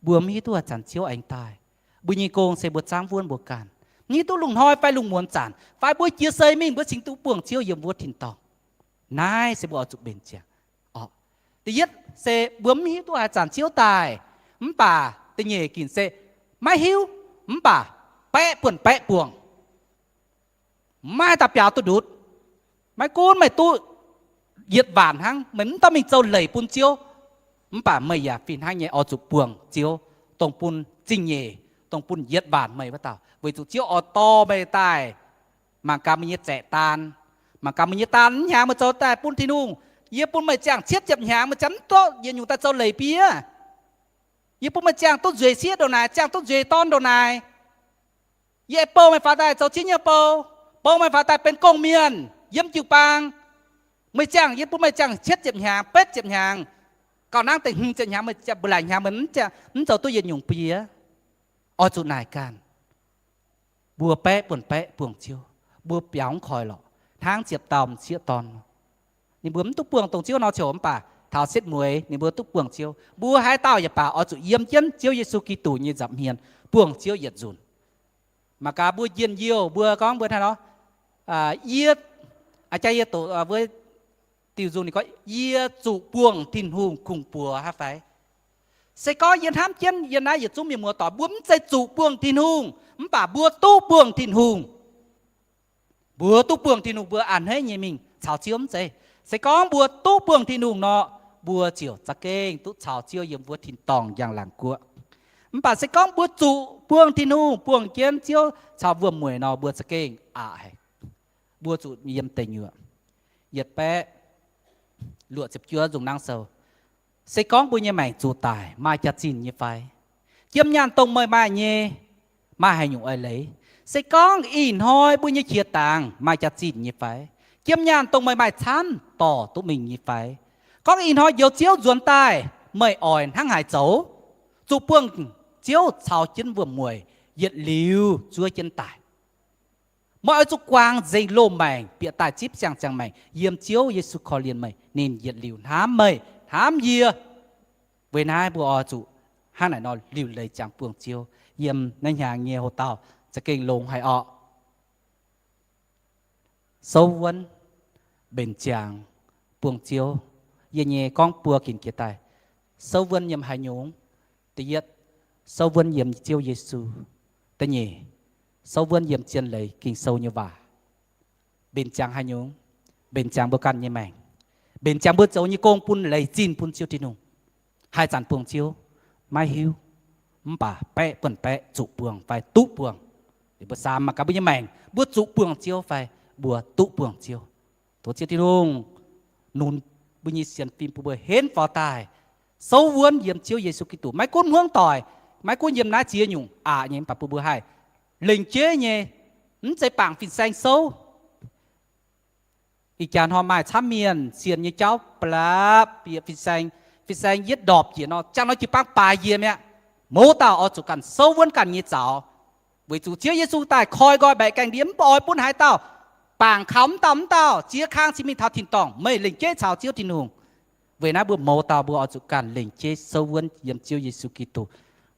Mbuo mv hiuv duqv haaix zanc Ziouv aengx daaih. Mbuo nyei gong se mbuo zaangv wuonv mbuo ganh. Mv hiuv duqv lungh hnoi fai lungh muonz zanc, fai mbuo jiex seix mingh mbuo cingx duqv buangh Ziouv yiem wuov tin-dorngh. Naaiv se mbuo oix zuqc mbenc ziangx. Da'yietv se mbuo mv hiuv duqv haaix zanc Ziouv daaih, mv baac da'nyeic ginc se maiv hiuv, mv baac baeqv buonv baeqv buangh. Maiv daaih biaux duqv ndutv. Maiv gunv meih duqv yietc waanc hnangv, meih mv dorh mingh zoux leiz bun Ziouv, mv baac meih yaac fih hnangv nyei oix zuqc buangh Ziouv, dongh bun zingh nyeic, dongh bun yietc waanc meih wuov dauh, weic zuqc Ziouv oix dorh meih daaih mangc gaax meih nyei zaeqc daan. Mangc gaax meih nyei daan mv hnyangx meih zoux daaih bun Tin-Hungh. Yie bun meih ziangh cietv ziepc hnyangx, meih ziangh mv duqv yietc nyungc daaih zoux leiz biev. Yie bun meih ziangh duqv nzueic sieqv ndongc naaic, ziangh duqv nzueic dorn ndongc naaic. Yie bou meih faaux daaih zoux ziex nyei bou, bou meih faaux daaih benx gong-mienh yiem jiu-baang. Meih ziangh, yie bun meih ziangh cietv ziepc hnyangx, betv ziepc hnyangx, gauh nangv deix hmz ziepc hnyangx, meih ziangh mbuo laaic hnyangx meih mv zoux duqv yietc nyungc biev. Oix zuqc naaic ganh. Mbuo baeqv buonv baeqv buangh Ziouv, mbuo biaux mv koi lorqc, hnangv ziepc dauh m'sieqv dorn. Ninh mbuo mv duqv buangh dongh Ziouv nor coc, mv baac taux setv mueiz ninh mbuo duqv buangh Ziouv. Mbuo haaix dauh yaac baac oix zuqc yiem jienv Ziouv Yesu Giduc nyei nza'hmien buangh Ziouv yietc nzunc. Mangc gaax mbuo njien-youh mbuo gorngv mbuo hnangv nor, yie, jaa yie doqc wuov diuh nzung ninh gorngv, yie zuqc buangh Tin-Hungh kungx-buoz hnangv fai? Se gorngv yie hnamv jienv yie naaiv yietc zungv mienh muoz-doic, mbuo mv zeiz zuqc buangh Tin-Hungh, mv baac mbuo duqv buangh Tin-Hungh. Mbuo duqv buangh Tin-Hungh mbuo a'hneiv nyei mingh caux Ziouv mv zeiz. Se gorngv mbuo duqv buangh Tin-Hungh nor, mbuo ziouc za'gengh duqv caux Ziouv yiem wuov tin-dorngh njang-laangc guoqv. Mv baac se gorngv mbuo zuqc buangh Tin-Hungh, buangh jienv Ziouv caux wuom-mueic nor, mbuo za'gengh aqc haic. Mbuo zuqc yiem deic-nyuoqc. Yietc baeqv luoqc ziepc juov nzung nangv sou. Se gorngv mbuo nyei maengc zuqc daic, maaih jaax-zinh nyei fai? Jiem nyaanh dongh meih maaih nyei, maaih haaix nyungc oix leiz? Se gorngv ih hnoi mbuo nyei qiex dangx maaih jaax-zinh nyei fai? Jiem nyaanh dongh meih maaih camv dorh duqv mingh nyei fai? Gorngv ih hnoi Njoux Ziouv nzuonx daaih, Meih oix hnangv haaix zoux? Zuqc buangh Ziouv caux jienv wuom-mueic yietc liuz zuov jienv daaih. Meih oix zuqc guangc nzengc loz-maengc bieqc daaih zipv siang-ziangh maengc yiem Ziouv Yesu korv-lienh meih. Ninh yietc liuz hnamv meih, hnamv yie. Weic naaiv mbuo oix zuqc hnangv naaic nor liuc leiz ziangx buangh Ziouv. Yiem naaiv hnyangx nyei hoc-dauh za'gengh longx haic orqc. Souv wuonv, mbenc ziangx, buangh Ziouv. Yie nyei gorngv buo ginc jiex daaih. Souv wuonv yiem haaix nyungc? Da'yietv, souv wuonv yiem Ziouv Yesu. Da'nyeic, souv wuonv yiem zien leiz Ging-Sou nyei waac. Mbenc ziangx haaix nyungc? Mbenc ziangx mbuo ganh nyei maengc. Mbenc ziangx mbuo zoux nyei gong bun leiz zinh bun Ziouv Tin-Hungh. Haaix zanc buangh Ziouv maiv hiuv, mv baac baeqv buonv baeqv zuqc buangh fai duqv buangh. Mbuo saamx mangc gaax mbuo nyei maengc, mbuo zuqc buangh Ziouv fai mbuo duqv buangh Ziouv. Tov Ziouv Tin-Hungh nunc mbuo nyei sienx fim bun mbuo henv faaux daaih, souv wuonv yiem Ziouv Yesu Giduc. Maiv gunv hmuangv doic, maiv gunv yiem naaiv ziex nyungc aqc nyei, mv baac bun mbuo haih lengc jeiv nyei, mv zeiz bangc fin-saeng souv. Ih jaax hnoi maaih camv mienh sienx nyei jauv ba'lapc bieqc fin-saeng, fin-saeng yietv ndorpc jiex nor, jangx nor jiu-baang baaix yie mi'aqv. Mouz dauh oix zuqc ganh souv wuonv ganh nyei zaux. Weic zuqc Ziouv Yesu daaih koi nqoi mbaeqc gaengh ndie, mv baac oix bun haaix dauh bangc kaux mv dauh mv dauh ziex kang cin mingh taux tin-dorngh, meih lengc jeiv caux Ziouv Tin-Hungh. Weic naaiv mbuo mouz dauh mbuo oix zuqc ganh lengc jeiv souv wuonv yiem Ziouv Yesu Giduc.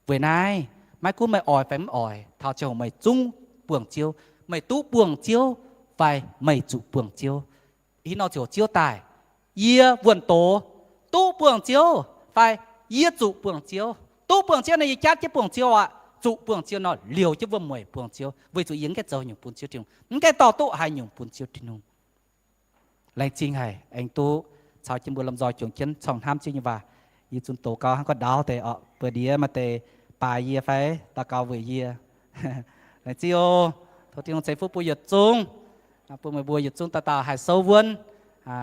Weic naaiv, maiv gunv meih oix fai mv oix, taux ziangh hoc meih zungv buangh Ziouv. Meih duqv buangh Ziouv fai meih zuqc buangh Ziouv. Ih nor ziouc Ziouv daaih, yie wuonh doz, duqv buangh Ziouv fai yie zuqc buangh Ziouv? Duqv buangh Ziouv nor yie jatv jienv buangh Ziouv aqv. Zuqc buangh Ziouv nor liouc jienv wuom-mueic buangh Ziouv, weic zuqc yie mv gaengh zoux haaix nyungc bun Ziouv Tin-Hungh, mv gaengh dorh duqv haaix nyungc bun Ziouv Tin-Hungh. Laengz zingh haic aengx duqv caux jienv mbuo lomh nzoih juangc jienv corng hnamv Ziouv nyei waac. Yie zunh doz gau hnangv gorngv ndaauv deix orqc, buoz-ndiev maaih deix baaix yie fai daux gaux weic yie. Laengz zingh oc. Tov Tin-Hungh ceix fuqv bun yietc zungv, bun meih mbuo yietc zungv dauh dauh haih souv wuonv,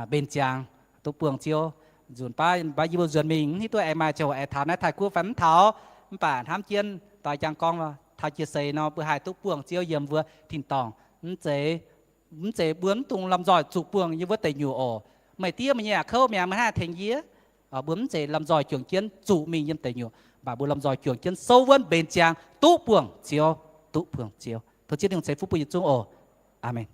mbenc ziangx, duqv buangh Ziouv. Nzunc baav, baav yie mbuo nzuonx mingh mv hiuv duqv aengx maaih ziangh hoc aengx taux naaiv Taiv-Guoqv fai mv taux, mv baac hnamv jienv doix jaang gorngv taux jiex seix nor mbuo haih duqv buangh Ziouv yiem mbuo tin-dorngh. Mv zeiz, mv zeiz mbuo mv dungx lomh nzoih zuqc buangh yiem wuov deic nyuoqc oc. Meih diev meih nyei aqc kouv mi'aqv, meih haih tengx yie. Mbuo mv zeiz lomh nzoih juangc jienv zuqc mingh yiem deic nyuoqc, mv baac mbuo lomh nzoih juangc jienv souv wuonv mbenc ziangx duqv buangh Ziouv, duqv buangh Ziouv. Tov Ziouv Tin-Hungh ceix fuqv bun yietc zungv oc. Aamen.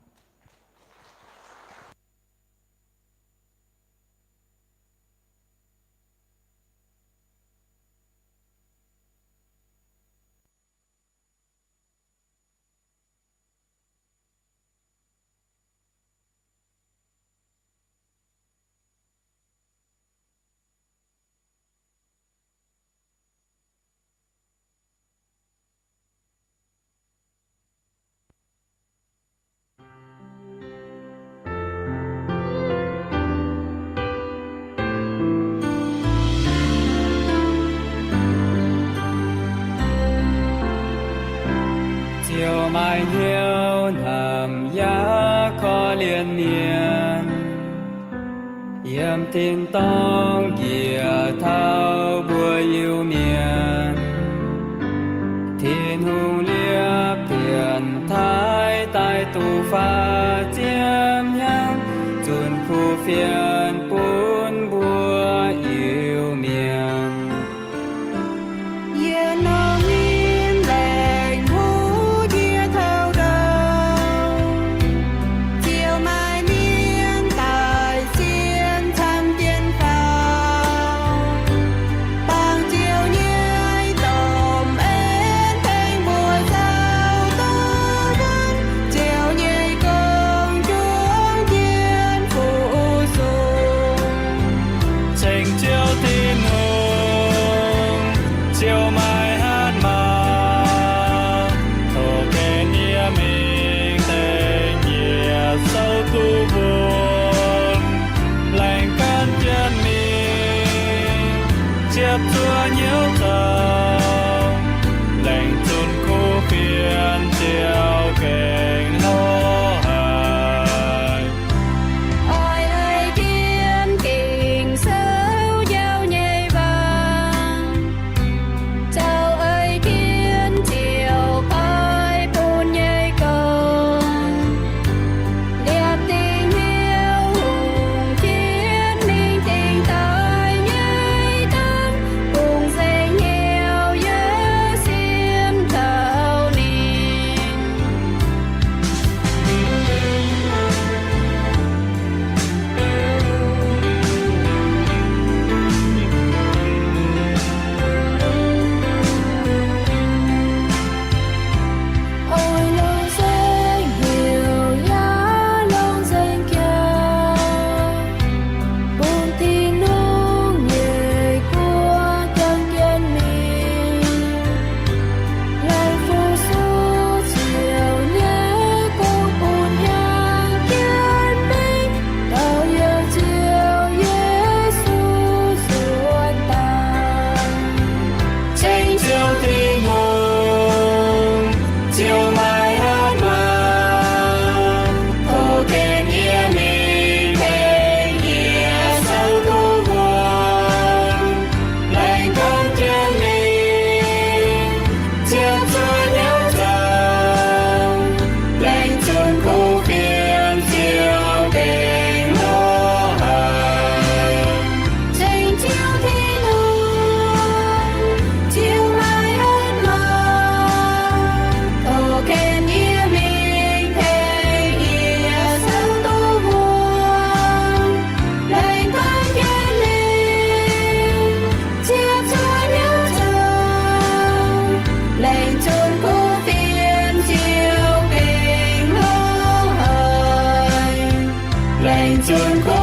Ziouv maaih hnyouv hnamv yaac korv-lienh mienh, yiem tin-dorngh njiec taux mbuo Iu-Mienh. Tin-Hungh liepc pienx taaih daaih duqv faah ziepc hnyangx, zunc kuv fienx bun mbuo Iu-Mienh. Yie nor nqimv laengz hnyouv ndie taux ndau, Ziouv maaih mienv daaih sienx camv jienv faaux. Baamh Ziouv nyei domh en tengx mbuo zaux duqv wuonv, Ziouv nyei gong juangc jienv fu-sux. Zunc